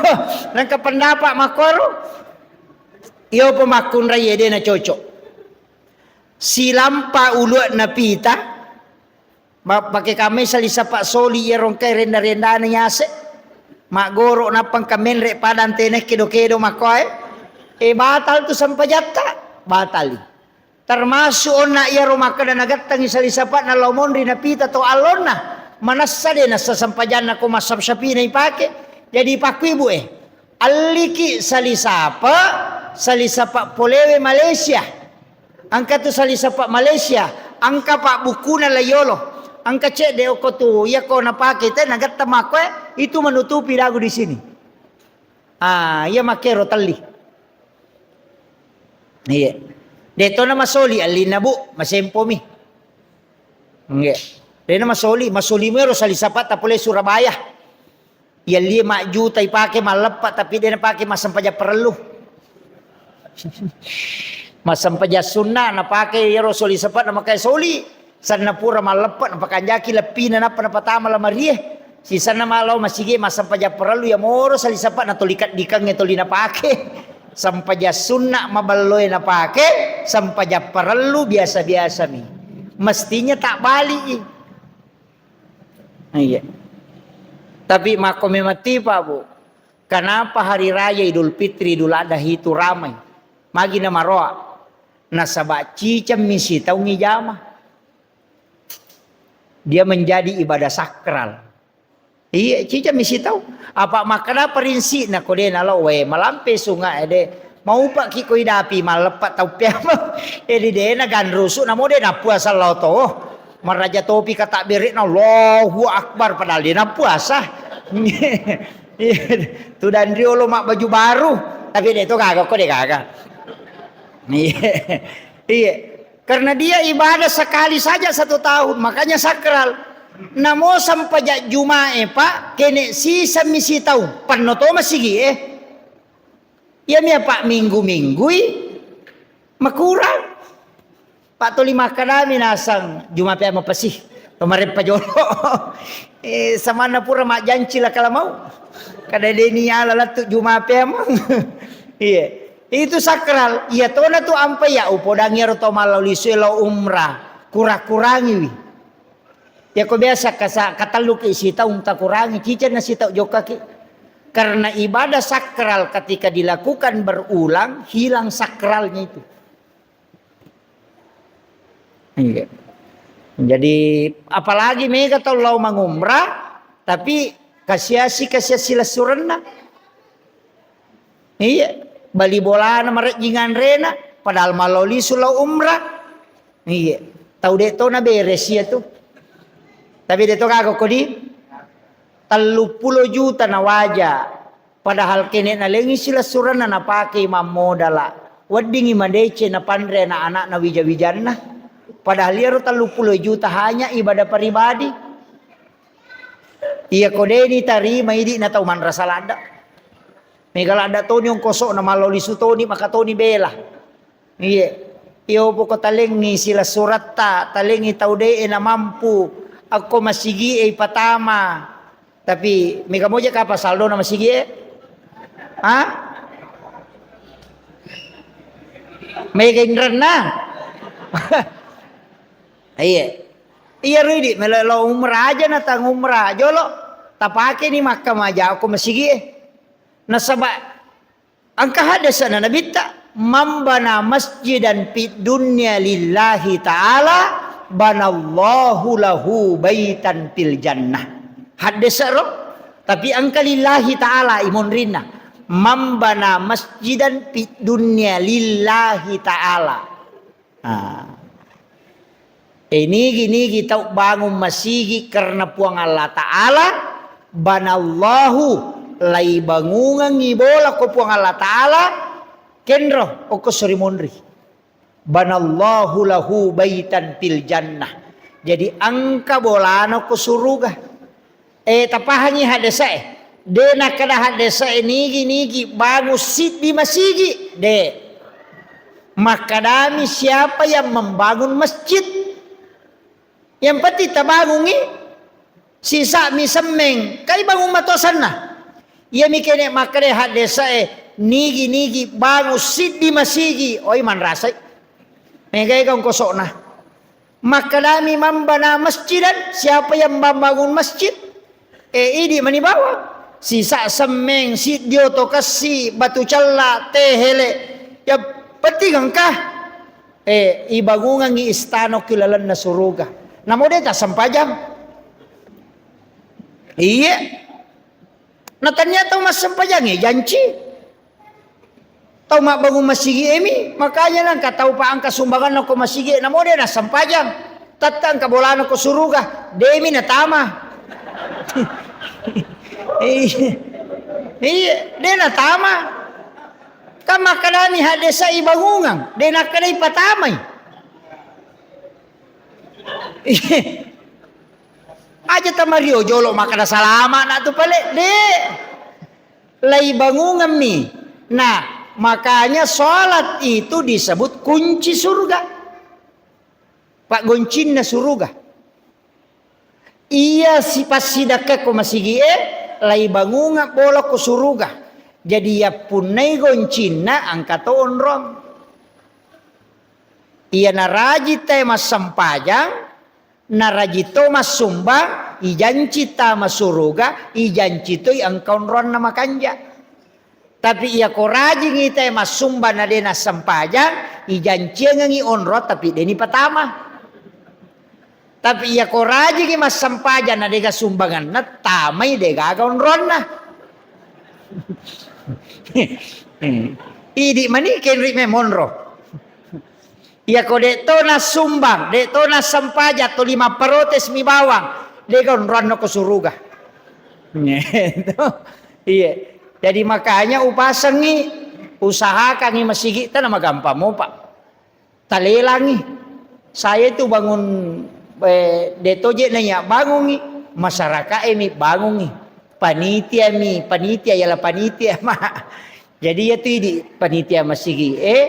nangka pendapat makkoro. Iyo pemakkunrai dena cocok. Silampa uluak napita, ma-, pake kamai salisapa soli iya rongkai renda-rendana yase. Maggoro nappa engka menre padang tene kedo-kedo makkoe. E batal tu sempajatta, batali. Termasuk onna iyaro makkeda nagattangi salisapa'na lao monri napita to allonna, manessa de nassa sempajanna ko massap-sapina ipake. Jadi pakkuibu e, alliki salisapa, salisapa polewe Malaysia. Engka tu salisapa Malaysia, engka pabbukkuna laiyolo. Engka cedde okko tu, iya ko napake te nagatta makkoe, itu menutupi dagu di sini. Ah, iya makkero telli. Iya. De' to na masoli allinna, Bu, masempomi. Nggih. De' na masoli, masoli muero sali sapatta pole Surabaya. Yallie majjuta ipake malleppa, tapi de' napake massempajang parellu. Massempajang sunna napake iyaro soli sepa' namakai soli. Sanna pura malleppa napakanjaki leppina nappa napatama lamarie. Sisanna ma lao masigi massempajang parellu, iyamoro sali sepa' natoli keddikengnge toli napake. Sempajang sunna maballoe napake, sempajang parellu biasa-biasami. Mestinya tak bali. Iya. Tapi makko memang tipa, Bu. Kenapa hari raya Idul Fitri, Idul Adha itu ramai? Magi namaroa? Nasaba cicammi sitaung ijama. Dia menjadi ibadah sakral. Iya, cicammi sitaung. Apa makkeda prinsi'na ko de' nalo, we, malampe sunga' ede. Maupa'ki ko idapi malleppa tau peameng. Edi de' naganrusu' namo de' napuasa lao to. Maraja topi kata bere'na, Allahu Akbar, padahal de' napuasa. Tudang riolo mabbaju baru, tapi de' to gaga ko de' gaga. Iya. Iya. Karena dia ibadah sekali saja satu tahun, makanya sakral. Namo sempajang Juma'e, Pak, kene' sisemmi sitaung, penno to masigi'e. Iyami apa' minggu-minggui makurang. Pak toli makkedami nasang, Juma' pea mapasi. Tomareppa jolo. Eh, samanna pura majjanci la kalamau. Kada de' niala lettu Juma' pea mang. Iya. Itu sakral. Iya tona tu ampai ya upodangi ero to mallau lisue lao umrah. Kurang-kurangiwi. Yako biasa kasa-, katelluki sitaung takurangi, ciceng na sitaung jokkaki. Karena ibadah sakral ketika dilakukan berulang, hilang sakralnya itu. Iya. Jadi, apalagi mega tau lao mangumrah, tapi kasiasi-kasiasi lessurenna. Iya, bali bolana marejjing anrena, padahal malao lisu lao umrah. Iya, tau de' to naberes iya tu. Tapi de' to gaga kodi, telluppulo juta nawaja. Padahal kene' nalengi silessurenna napakei mammodala. Weddingi madeceng napanre ana'-ana'na wija-wijanna. Padahal iyaro telluppulo juta hanya ibadah pribadi. Iya ko de' nitarima idi' na tau manrasa ladda. Mega ladda toni ongkoso'na, malao lisu toni, maka toni bela. Iye. Iyo poko talengngi silessuretta, talengngi tau de'e namampu akko masigi'e ipatama. Tapi mega moja kapa saldona masigi'e? Ha? Mega inrenna? Iye. Iyaro idi' melo lao umrah aja na tang umrah. Jolo tapakeni makka maja akko masigi'e. Nasaba engka haddese'na Nabitta, "Man bana masjidan fid dunya lillahi ta'ala, banallahu lahu baitan fil jannah." Haddese' ro, tapi engka lillahi ta'ala imonrinna. "Man bana masjidan fid dunya lillahi ta'ala." Ah. Eh, nigi-nigi tau bangung masigi karena Puang Allah Ta'ala, banallahu, laibangungengngi bola ko Puang Allah Ta'ala, kenro, okko sori monri. Banallahu lahu baitan fil jannah. Jadi engka bolana ko suruga. Eh, tapahangi haddese'e. De' nakkeda haddese'e nigi-nigi bangung siddi masigi. De'. Makkedami siapa yang membangun masjid. Yang penting tabangungi sisa'mi semmeng. Kai bangung matosanna. Iyami kene' makkeda haddese'e nigi-nigi bangung siddi masigi. Oi manrasai. Megai kau koso'na. Makkedami, "Man bana masjidan," siapa yang membangun masjid? Eh, idi' mani bawang. Sisa' semmeng, siddi oto kessi, batu cella, tehele. Yang penting engka. Eh, ibangungengngi istana ki lalenna suruga. Namo de' tassempajang. Iye. Na tania tau massempajangnge janci. Tau mabbangung masigi emi, makanya nangka tau pa angka sumbanganna ko masigi, namo de' nassempajang. Tette' angka bolana ko suruga, de' mi natama. Iya, iya, de' natama. Kan makkedami haddesa ibangungang, de' nakkedai patamai. Aja tamario jolo makkeda salama' na tu pale, de'. Laibangungemmi. Nah, makanya sholat itu disebut kunci surga. Paggoncinna suruga. Iya sipassidakka ko masigi'e, laibangungeng bola ko suruga. Jadi yappunnai goncinna engka to onrong. Iya naraji tae massempajang, naraji to massumbang, ijanci tama suruga, ijanci toi engka onronna makanja. Tapi iya ko rajingngi tae massumbang na de' nassempajang, ijanciangengngi onro tapi de' nipatama. Tapi iya ko rajingngi massempajang na de' gaga sumbanganna, tamai de' gaga onronna. Idi' mani kenri memonro. Iya ko de' to nassumbang, de' to nassempajang, tuli mapparotes mi bawang, de' gaga onronna ko suruga. Gitu. Iya. Jadi makanya upasengngi, usahakangngi masigi'ta na magampang mopa. Talelangngi. Saya itu bangun, eh, de' to je' naiya bangungngi, masyarakae mi bangungngi. Panitia mi, panitia ialah panitia, ma. Jadi iyatu idi' panitia masigi'e, eh,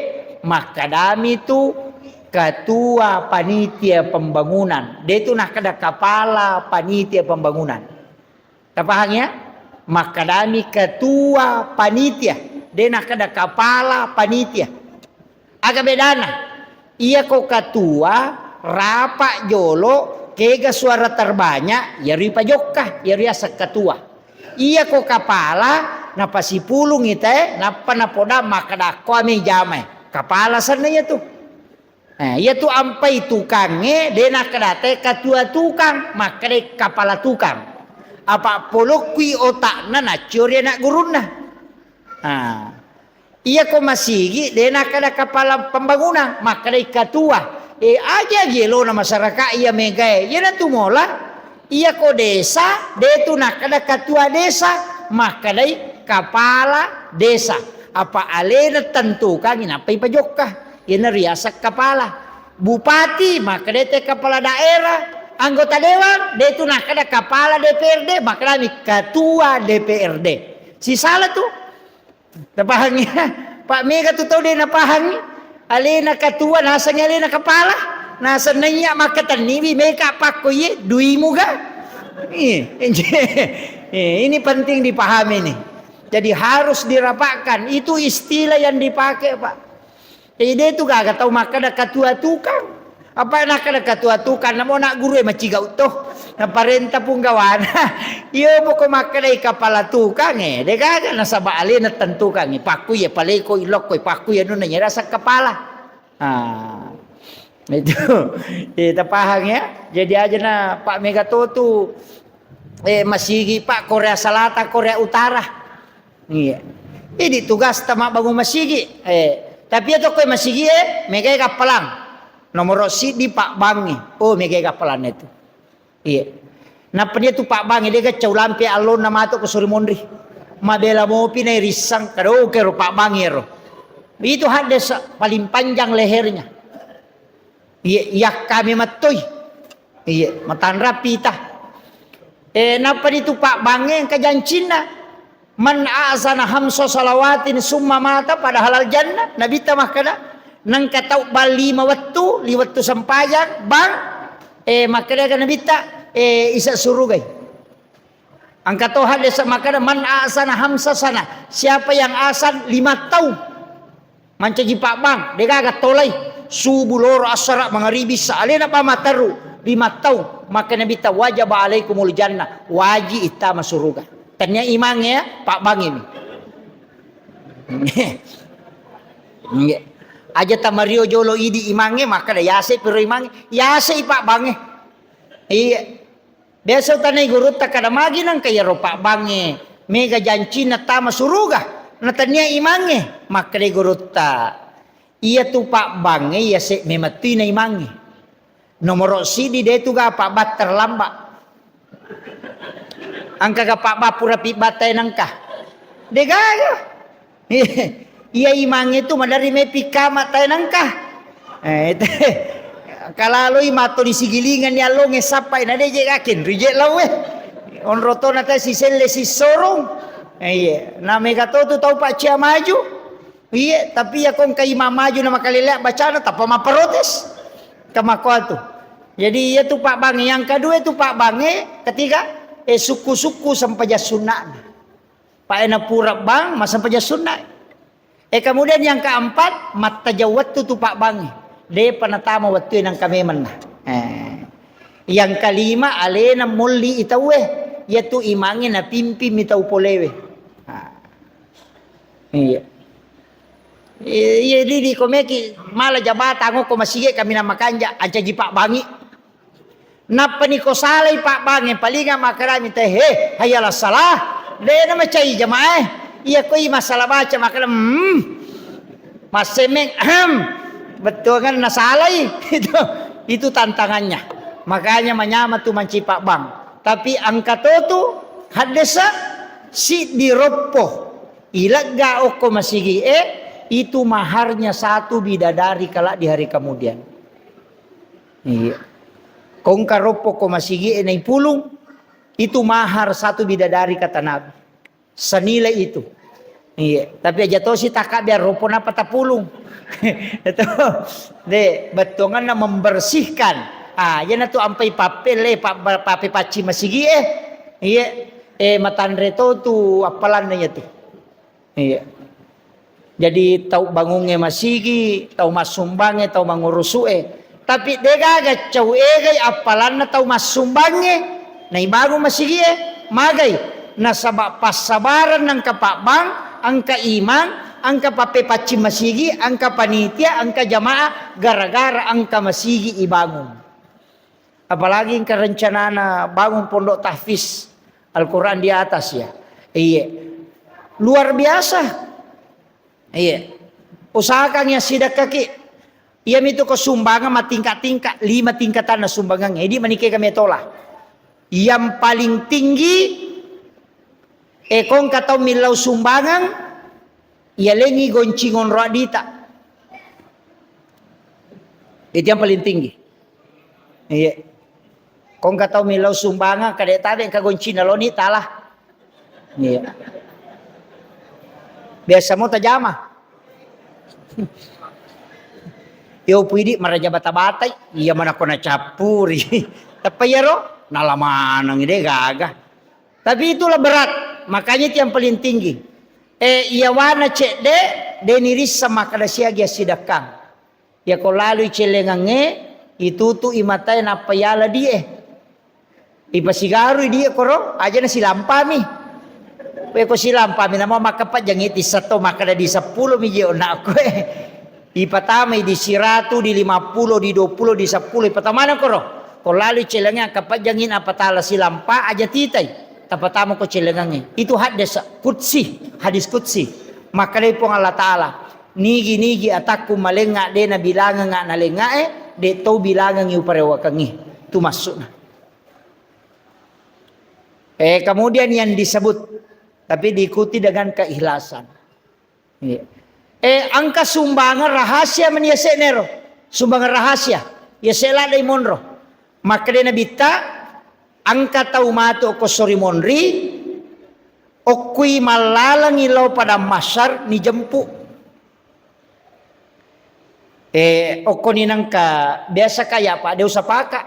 makkadami tu ketua panitia pembangunan. De' tu nakkeda kapala panitia pembangunan. Tapahang ya? Makkadami ketua panitia, de' nakkeda kapala panitia. Aga bedana? Iya ko ketua rapat jolo, kega suara terbanyak, iyaro ipajokka, iyaro yaseng ketua. Iya ko kapala, napasipulung itae, nappa napoda makkeda ko ame jamae. Kapala senna iyatu. Eh, iyatu ampai tukangnge, de' nakkeda te ketua tukang, makkedai kapala tukang. Apa polokkui otakna naccio ri anak gurunna. Ah. Iya ko masigi, de' nakkeda kapala pembangunan, makkedai ketua. Eh, aja gielona masyarakat iya megae. Iyanatu mola. Iya ko desa, de' tu nakkeda ketua desa, makkedai kapala desa. Apa alena tentukangngi nappa ipajokka. Iyana riaseng kapala. Bupati, makkedai te kapala daerah. Anggota dewan, de' tu nakkeda kapala D P R D, makkedami ketua D P R D. Sisala tu. Tapahangngi? Pak mega tu tau de' napahangngi. Alena ketua, nasengngi alena kapala. Naseng naiya makkatenniwi meka pakkoiye duimu ga. Iya. Eh, ini penting dipahami nih. Jadi harus dirapatkan. Itu istilah yang dipakai, Pak. Jadi de' tu gaga tau makkeda ketua tukang. Apa nakkeda ketua tukang, namo anak guru e macigau to. Naparenta punggawana. Iyo poko makkedai kapala tukang, eh, de' gaga nasaba alena tentukangngi. Pakku iya paleko ilokko, pakku iya nuna nyerasa kapala. Ah. Itu. Eh, tapahang ya. Jadi aja na Pak mega to tu, eh, masigi Pak Korea Selatan, Korea Utara. Iya. Jadi tugasta mabbangung masigi. Eh, tapi iya tokko masigi, eh, megai kappalang. Nomoro siddi pabbangnge. Oh, megai kappalanna itu. Iya. Nappa dia tu pabbangnge, de' gacau lampe allonna matu ko suri monri. Mabela mopi na irissang, kadoke ro pabbangnge ro. Itu hadis paling panjang lehernya. Iya, iya kami mattoi. Iya, matanra pita. Eh, nappa ditu pabbangnge engka jancinna. Man ahsana hamsa salawatin summa mata pada halal jannah. Nabitta makkeda, nengka tau bang lima wettu, li wettu sempajang, bang, eh, makkeda ka Nabitta, eh, isa surugai. Engka to hadis makkeda, man ahsana hamsa sana. Siapa yang ahsan lima tahun? Mancaji pabbang, de' gaga tolai. Subuh, loro, assara, mangaribi, sa, alena pa matteru, lima taung. Makkeda Nabitta, wajaba alaikumul jannah, waji ittama suruga. Tania imangnge ya, pabbangnge mi. Nggih. Aja tamario jolo idi imangnge, makkeda yase piro imangnge, yase i pabbangnge. Iya. Biasa utanai gurutta kada magi nengka iyaro pabbangnge mega jancinna tama suruga, natania imangnge. Makkedai gurutta, iyatu pabbangnge iya se memettui na imangnge. Nomoro siddi de tu ga pabbang terlambat. Engka ga pabbang pura pibbatai nengka? De gaga. Iya imangnge tu maderri mepi kama tae nangka. Eh, kalaloi matto di sigilingan ni allonge sappai na deje gakin rije laue. Onrotona tae siselle sissorong. Eh, iya. Na mega to tu tau paccia maju. Iya, tapi ya kong ka imang maju na makalelea bacana tappa maprotes. Kamakoa tu. Jadi iya tu pabbange. Yang kedua tu pabbange, ketiga, eh, sukku-sukku sempajang sunna'na. Pae napura bang, massempajang sunna. Eh, kemudian yang keempat, mattajang wettu tu pabbangnge. Depa natama wettue nangka memenna. Eh. Yang kelima, alena molli i tauwe. Yatu imangnge napimpimi tau polewe. Ah. Iya. Iya, di, di komeki mala jabata ngoko masigi kami nama kanja, ancaji pabbangi. Nappani ko salai pabbangnge, palinga makkedami te, "He, hayya ala salah." De na macai jamaah. Iya koi masalah baca makkeda, "Hmm." Massemeng, "Ahem." Bettuangan nasalai. Itu, itu tantangannya. Makanya manyama tu manci pabbang. Tapi engka to tu haddesa siddi roppo. Ilegga okko masigi e, itu maharnya satu bidadari kelak di hari kemudian. Iya. Kongka roppo ko masigi e naipulung, itu mahar satu bidadari kata Nabi. Senilai itu. Iya. Tapi aja tosi takabbe roppo napa tapulung. Itu. De, bettuanganna membersihkan. Ah, yana tu ampai pappelle, pa-, pa-, pape pacci masigi e. Iya. Eh, matanre to tu appalanna iya tu. Iya. Jadi tau bangungnge masigi, tau massumbangnge, tau mangurusu'e. Tapi degaga cau egai appalanna tau massumbangnge naibangung masigie. Magai? Nasaba passabareng engka pabbang, engka imang, engka pappepaccing masigi, engka panitia, engka jamaah, gara-gara engka masigi ibangung. Apalagi engka rencanana bangun pondok tahfiz Al-Quran di atas ya. Iya. Luar biasa. Iya. Usahakan ya sidakkaki. Iya mitu ko sumbangan matingkat-tingkat, lima tingkatan na sumbangan. Jadi manike kami tola. Yang paling tinggi, eh, kongka tau millau sumbangan, iya lengi goncing onro adita. Itu yang paling tinggi. Iya. Kongka tau millau sumbangan, kade tabe engka goncina loni tala. Iya. Biasa mo tajama. Yo pidi maraja bata-batai, iya manako nacappuri. Tapi iyaro nalamaneng de gaga. Tapi itulah berat. Makanya itu yang paling tinggi. Eh, iyawana cedde, de nirissa makkada siagi assidakkang. Yako lalui cellengangnge, itutu'i matae nappa yala die. Ipasigarui die koro, aja na silampami. Weko silampami, namo makkapajjangi tissato makkada di seppulo mi je onakkoe. Ipatamai di siratu, di lima puluh, di dua puluh, di seppulo, ipatamana koro. Ko lalui cellengangnge akkapajjangi napatala silampa aja titai. Tapatama ko cellengangnge. Itu hadis kutsi, hadis kutsi. Makkedai Puang Allah Ta'ala, "Nigi-nigi atakku malengnga de nabilangengnga nalengngae, de tau bilangengngi uparewakengngi." Itu maksudna. Eh, kemudian yang disebut, tapi diikuti dengan keikhlasan. Iya. Eh, engka sumbangan rahasia meni yase'nero. Sumbangan rahasia. Yase' ladde monro. Makkeda Nabitta, engka tau matu okko sori monri, okkui mallalengi lao padang mahsyar nijempu. Eh, okkoni nengka biasa kaya, Pak, de usapaka.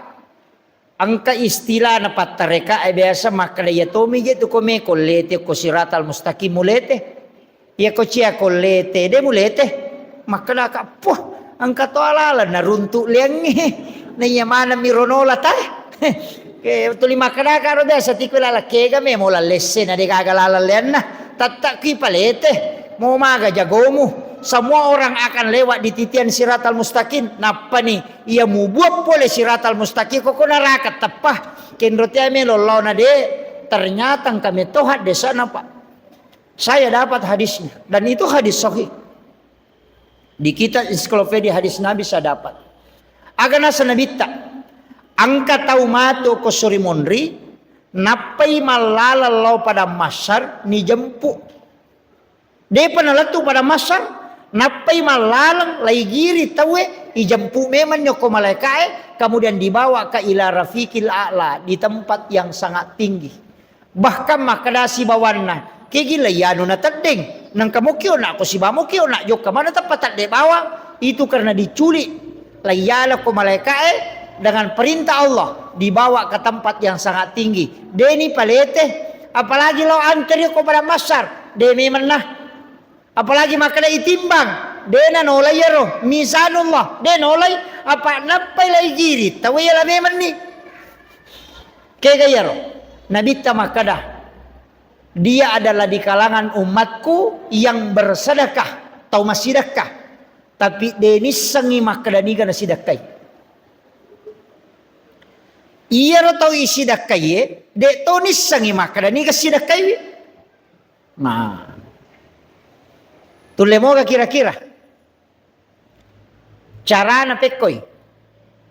Engka istilahna pattareka, eh, biasa makkeda iya tomi je tu ko meko lete ko siratal mustaqim mulete. Iya ko cia ko lete, de mulete. Makkedaka, "Puh, engka to alala naruntuk liangnge." Na iya maneng mi ronola tae. Ke tuli makkedaka ro biasa tiko lala kega me mola lesse na de gaga lala lianna. Tatta ki palete. Mo maga jagomu. Semua orang akan lewat di titian siratal mustaqim. Nappani Iya mubuang pole siratal mustaqim, koko neraka teppa. Kenro tea melo laona de, ternyata engka metto haddesana, Pak. Saya dapat hadisnya dan itu hadis sahih. Di kitab ensiklopedia hadis Nabi saya dapat. Aga nasa Nabitta, engka tau matu ko sori monri, nappai mallalang lao padang mahsyar nijempu. Depa nalettu padang mahsyar, Nappai mallaleng, laigiri tauwe, ijempu memenni okko malaeka'e, kemudian dibawa ke ila rafiqil a'la, di tempat yang sangat tinggi. Bahkan makkeda sibawanna, kegi laiyanu nateddeng, nengka mokio nak ko siba mokio nak jokka mana teppa tedde bawang, itu karena diculik, laiyala ko malaeka'e dengan perintah Allah, dibawa ke tempat yang sangat tinggi. Deni palete, apalagi lao anteri ko padang mahsyar, de memenna. Apalagi makkeda itimbang, de nanolai iyaro, mizanullah, de nolai, apa nappai laigiri, tauwe iya la memenni. Kega iyaro? Nabitta makkeda, dia adalah di kalangan umatku yang bersedekah, tau massidekka. Tapi de nissengngi makkeda niga nasidekkai. Iyaro tau isidekkaie, de to nissengngi makkeda niga sidekkaiwi. Nah. Tulle moga kira-kira? Carana pekkoi.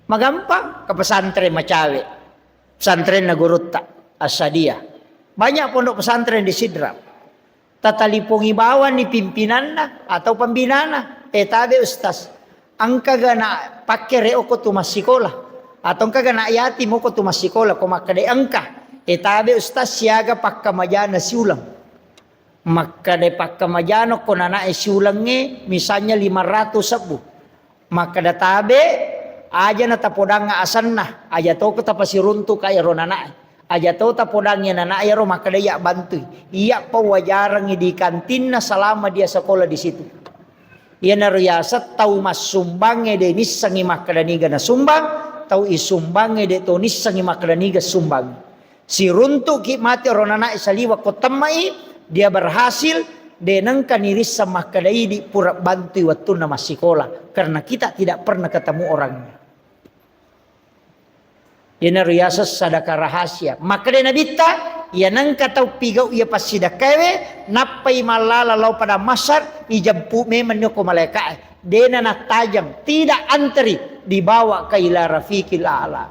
Magampang ke pesantren macawe. Pesantrenna gurutta Assadia. Banyak pondok pesantren di Sidrap. Tatalipongi bawanni pimpinanna atau pembinana. Eh, tabe, Ustaz. Engkaga na pakkere okko tu massikola? Atau engkaga na yatim okko tu massikola? Ko makkeda engka. Eh, tabe, Ustaz, siaga pakkamajana siuleng. Makkeda pakkamajana ko nanae siulengnge misalnya lima ratus sebbu. Makkeda tabe, aja na tapodangnga asenna, aja to ko tapasiruntuka ero nanae. Aja to tapodangngi nanae ero makkeda iya bantui. Iya pawajarangngi di kantinna selama dia sekolah di situ. Iyanaro yaseng tau massumbangnge de nissengngi makkeda niga nasumbang, tau isumbangnge de to nissengngi makkeda niga sumbang. Siruntu'ki mate ro nanae saliwa ko temmai, dia berhasil, de nengka nirisseng makkeda idi pura bantui wettunna massikola, karena kita tidak pernah ketemu orangnya. Iyanaro yaseng sadaka rahasia. Makkeda Nabitta, iya nengka tau pigau iya passidakkaewe, nappai mallala lao padang mahsyar, ijempu memenni okko malaeka'e. Dena nattajeng, tidak antri, dibawa ke ila rafiqil a'la.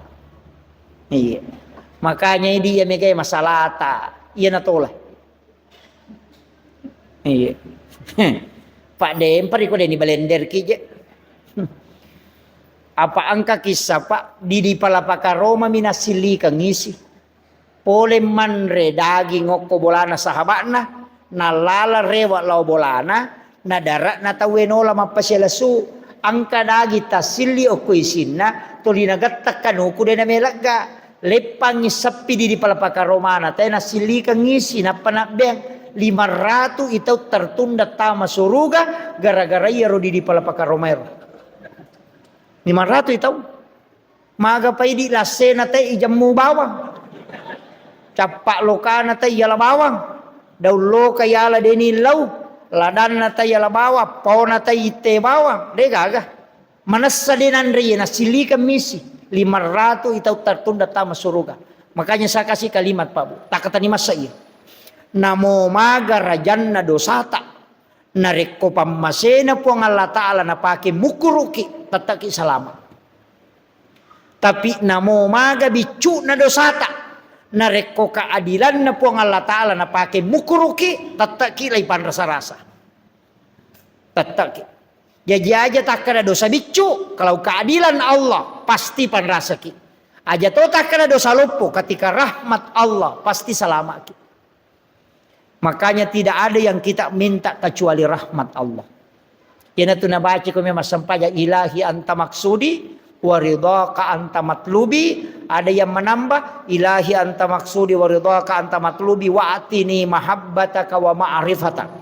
Iya. Makanya idi iya megai masalata, iya natola. Iya. Pak Demper iko deni balender ki je. Apa engka kisah, Pak, di, di Palapaka Roma mi nasillikeng isi. Pole manre daging okko bolana sahaba'na, nallala rewe lao bolana, na dare'na tauwe nola mappasiala su. Engka daging tassilli okko isinna, toli nagettek kanuku de namelegga. Leppangngi seppi di, di Palapaka Romana, tae nassillikeng isi, nappa nabbeang. Lima ratu i tau tertunda tama suruga gara-gara iyaro di, di Palapaka Romaero. Lima ratu i tau. Maga paidi lassena tae ijemmu bawang. Cappa lokana tae iala bawang. Daun loka iala deni lau. Ladanna tae iala bawang, paona tae itte bawang. De gaga. Manessa de nanre iye, nasillikeng misi. Lima ratu i tau tertunda tama suruga. Makanya saya kasih kalimat, Pak Bu. Takkatani massa iya. Namo maga rajanna dosata. Narekko pammasena Puang Allah Ta'ala napake mukkuruki, tetteki salama. Tapi namo maga biccu'na dosata. Narekko keadilanna Puang Allah Ta'ala napake mukkuruki, tetteki laipanrasa-rasa. Tetteki. Jaji aja takkeda dosa biccu, kalau keadilan Allah pasti panrasaki. Aja to takkeda dosa loppo, ketika rahmat Allah pasti salamaki. Makanya tidak ada yang kita minta kecuali rahmat Allah. Iyanatu nabaca ko memang sempajang, "Ilahi anta maksudi wa ridhaka anta matlubi." Ada yang menambah, "Ilahi anta maksudi wa ridhaka anta matlubi wa atini mahabbataka wa ma'rifataka."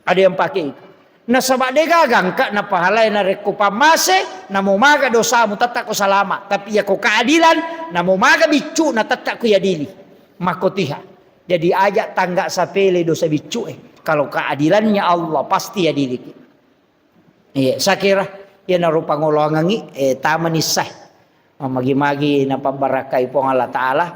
Ada yang pakai itu. Nasaba de gaga engka na pahalai narekko pammase, namo maga dosamu, tettak ko salama. Tapi iya ko keadilan, namo maga biccu, na tettak ko yadili. Makkotiha. Jadi aja tangga sapele dosa biccu e. Kalau keadilannya Allah, pasti yadiliki. Iya, sakira, iya narupa ngolongangi, eh, tamani sah. Magi-magi napabbarakai Puang Allah Ta'ala.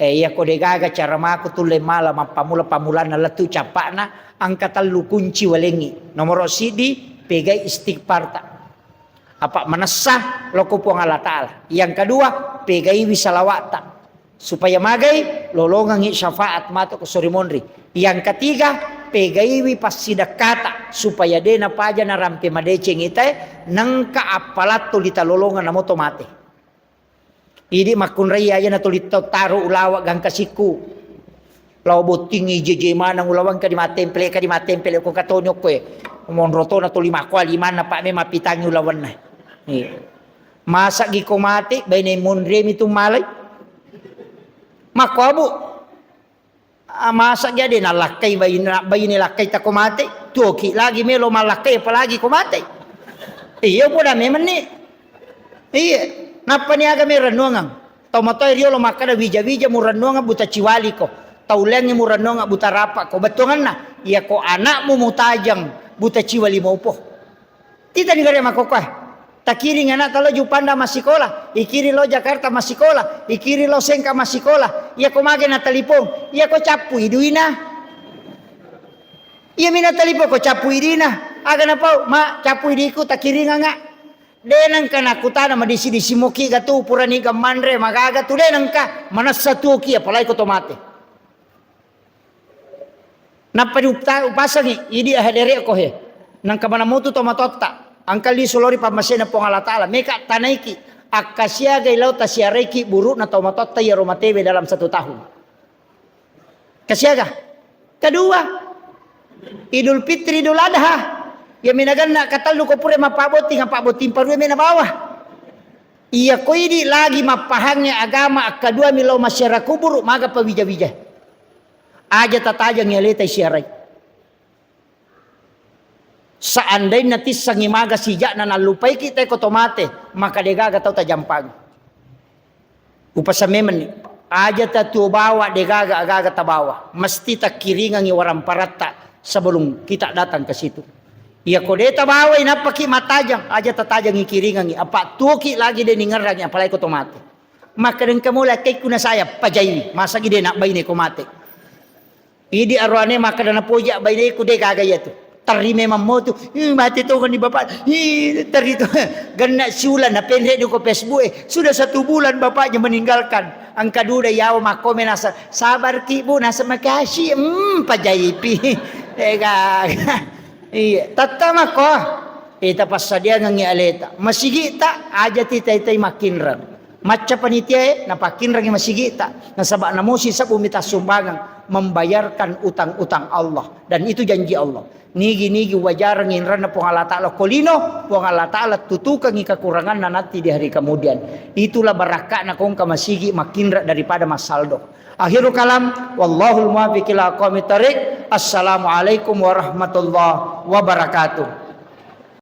Eh, iya ko degaga cara mako tulle mala mappamula-pamulanna lettu cappa'na, engka tellu kunci walengngi. Nomoro siddi, pegai istighfarta. Apa manessa loko Puang Allah Ta'ala. Yang kedua, pegaiwi salawa'ta. Supaya magai lolongengngi syafaat matu ko sori monri. Yang ketiga, pegaiwi passidekkata. Supaya de' napaja narampe madeceng itae, nengka appalatto litalolongeng namo to mate. Idi makkunrai aja natuli tau taro ulawa gangka sikku. Lao bottingi jeje maneng ulawang ka di mattempele, ka di mattempele ko katoni okko e. Monro to natuli makko limanna pa me mapitangi ulawanna. Iya. Masa gi ko mate, baine monre mi tu malai. Makko abu. Ah, masa jadi nalakkai baine, baine lakkai tako mate, tuoki lagi melo malakkai apalagi ko mate. Iya, poda memenni. Iya, nappa niaga me rennuangang. Tau matoa riolo makkada wija-wija mu rennuangang buta ciwali ko. Tau lengngi mu rennuangang buta rapa ko. Bettuanganna, iya ko anakmu mutajang buta ciwali mopo. Titani gare makkokkoe. Takiring ana'ta lo Juppanda massikola, ikiring lo Jakarta massikola, ikiring lo Sengka massikola. Iya ko mage na telepon, iya ko cappui duina. Iya mi na telepon ko cappui duina. Aga napau, ma cappui diku takiringanga. De nengka nakutana madisi-disi moki gatu purani ga manre magaga tu de nengka manessa tuoki apalagi ko to mate. Nappa diupta-, upasangi, idi hadere ko he. Nangka mana mutu to matotta. Angka lisu lori pammasena Puang Allah Ta'ala. Meka tanaiki. Akkasiagai lao tasiaraiki burukna to matotta iya ro matewe dalam satu tahun. Kasiaga? Kedua, Idul Fitri, Idul Adha. Iya minaganna katellu ko pura mappabotting, apa botting parue mena bawa. Iya ko idi lagi mappahangnge agama akkadua mi lao masyarakat kuburu maga pawija-wija. Aja tatajengngi aleta siarai. Seandainna tissengngi maga sijakna nallupaiki teko to mate, maka degaga tau tajampang. Upasa memenni, aja tatuo bawa degaga agaga tabawa. Mesti takkiringangi waramparatta sebelum kita datang ke situ. Iya ko de tabawai nappaki matajang, aja tatajangi kiringangi. Apa tuoki lagi de ningerrangi apalagi ko to mate. Maka dengka mulai kaikku na saya pajaiwi, masagi de nak baine ko mate. Idi aroane makkeda napoji abbaineku de gaga iyatu. Terri memang mo tu. Ih, mate tongeng ni bapak. Ih, terri to. Genna siulan napenre di ko Facebook e. Sudah satu bulan bapaknya meninggalkan. Angka duda yawa makkome nasa. Sabar ki bu, nasa makasih. Hmm, pajaipi. De gaga. Iya, tatta makko. Eh, tapassadiangengngi aleta. Masigi'ta aja titai-tai makkinreng. Macca panitiae napakkinrengngi masigi'ta. Nasaba namosi sebbu mita sumbangeng membayarkan utang-utang Allah. Dan itu janji Allah. Nigi-nigi wajareng inranna Puang Allah Ta'ala ko lino, Puang Allah Ta'ala tutukangngi kekuranganna nanti di hari kemudian. Itulah barakka'na kongka masigi makkinreng daripada massaldo. Akhirul kalam, wallahul muwaffiq ila aqwamit thariq. Assalamualaikum warahmatullahi wabarakatuh.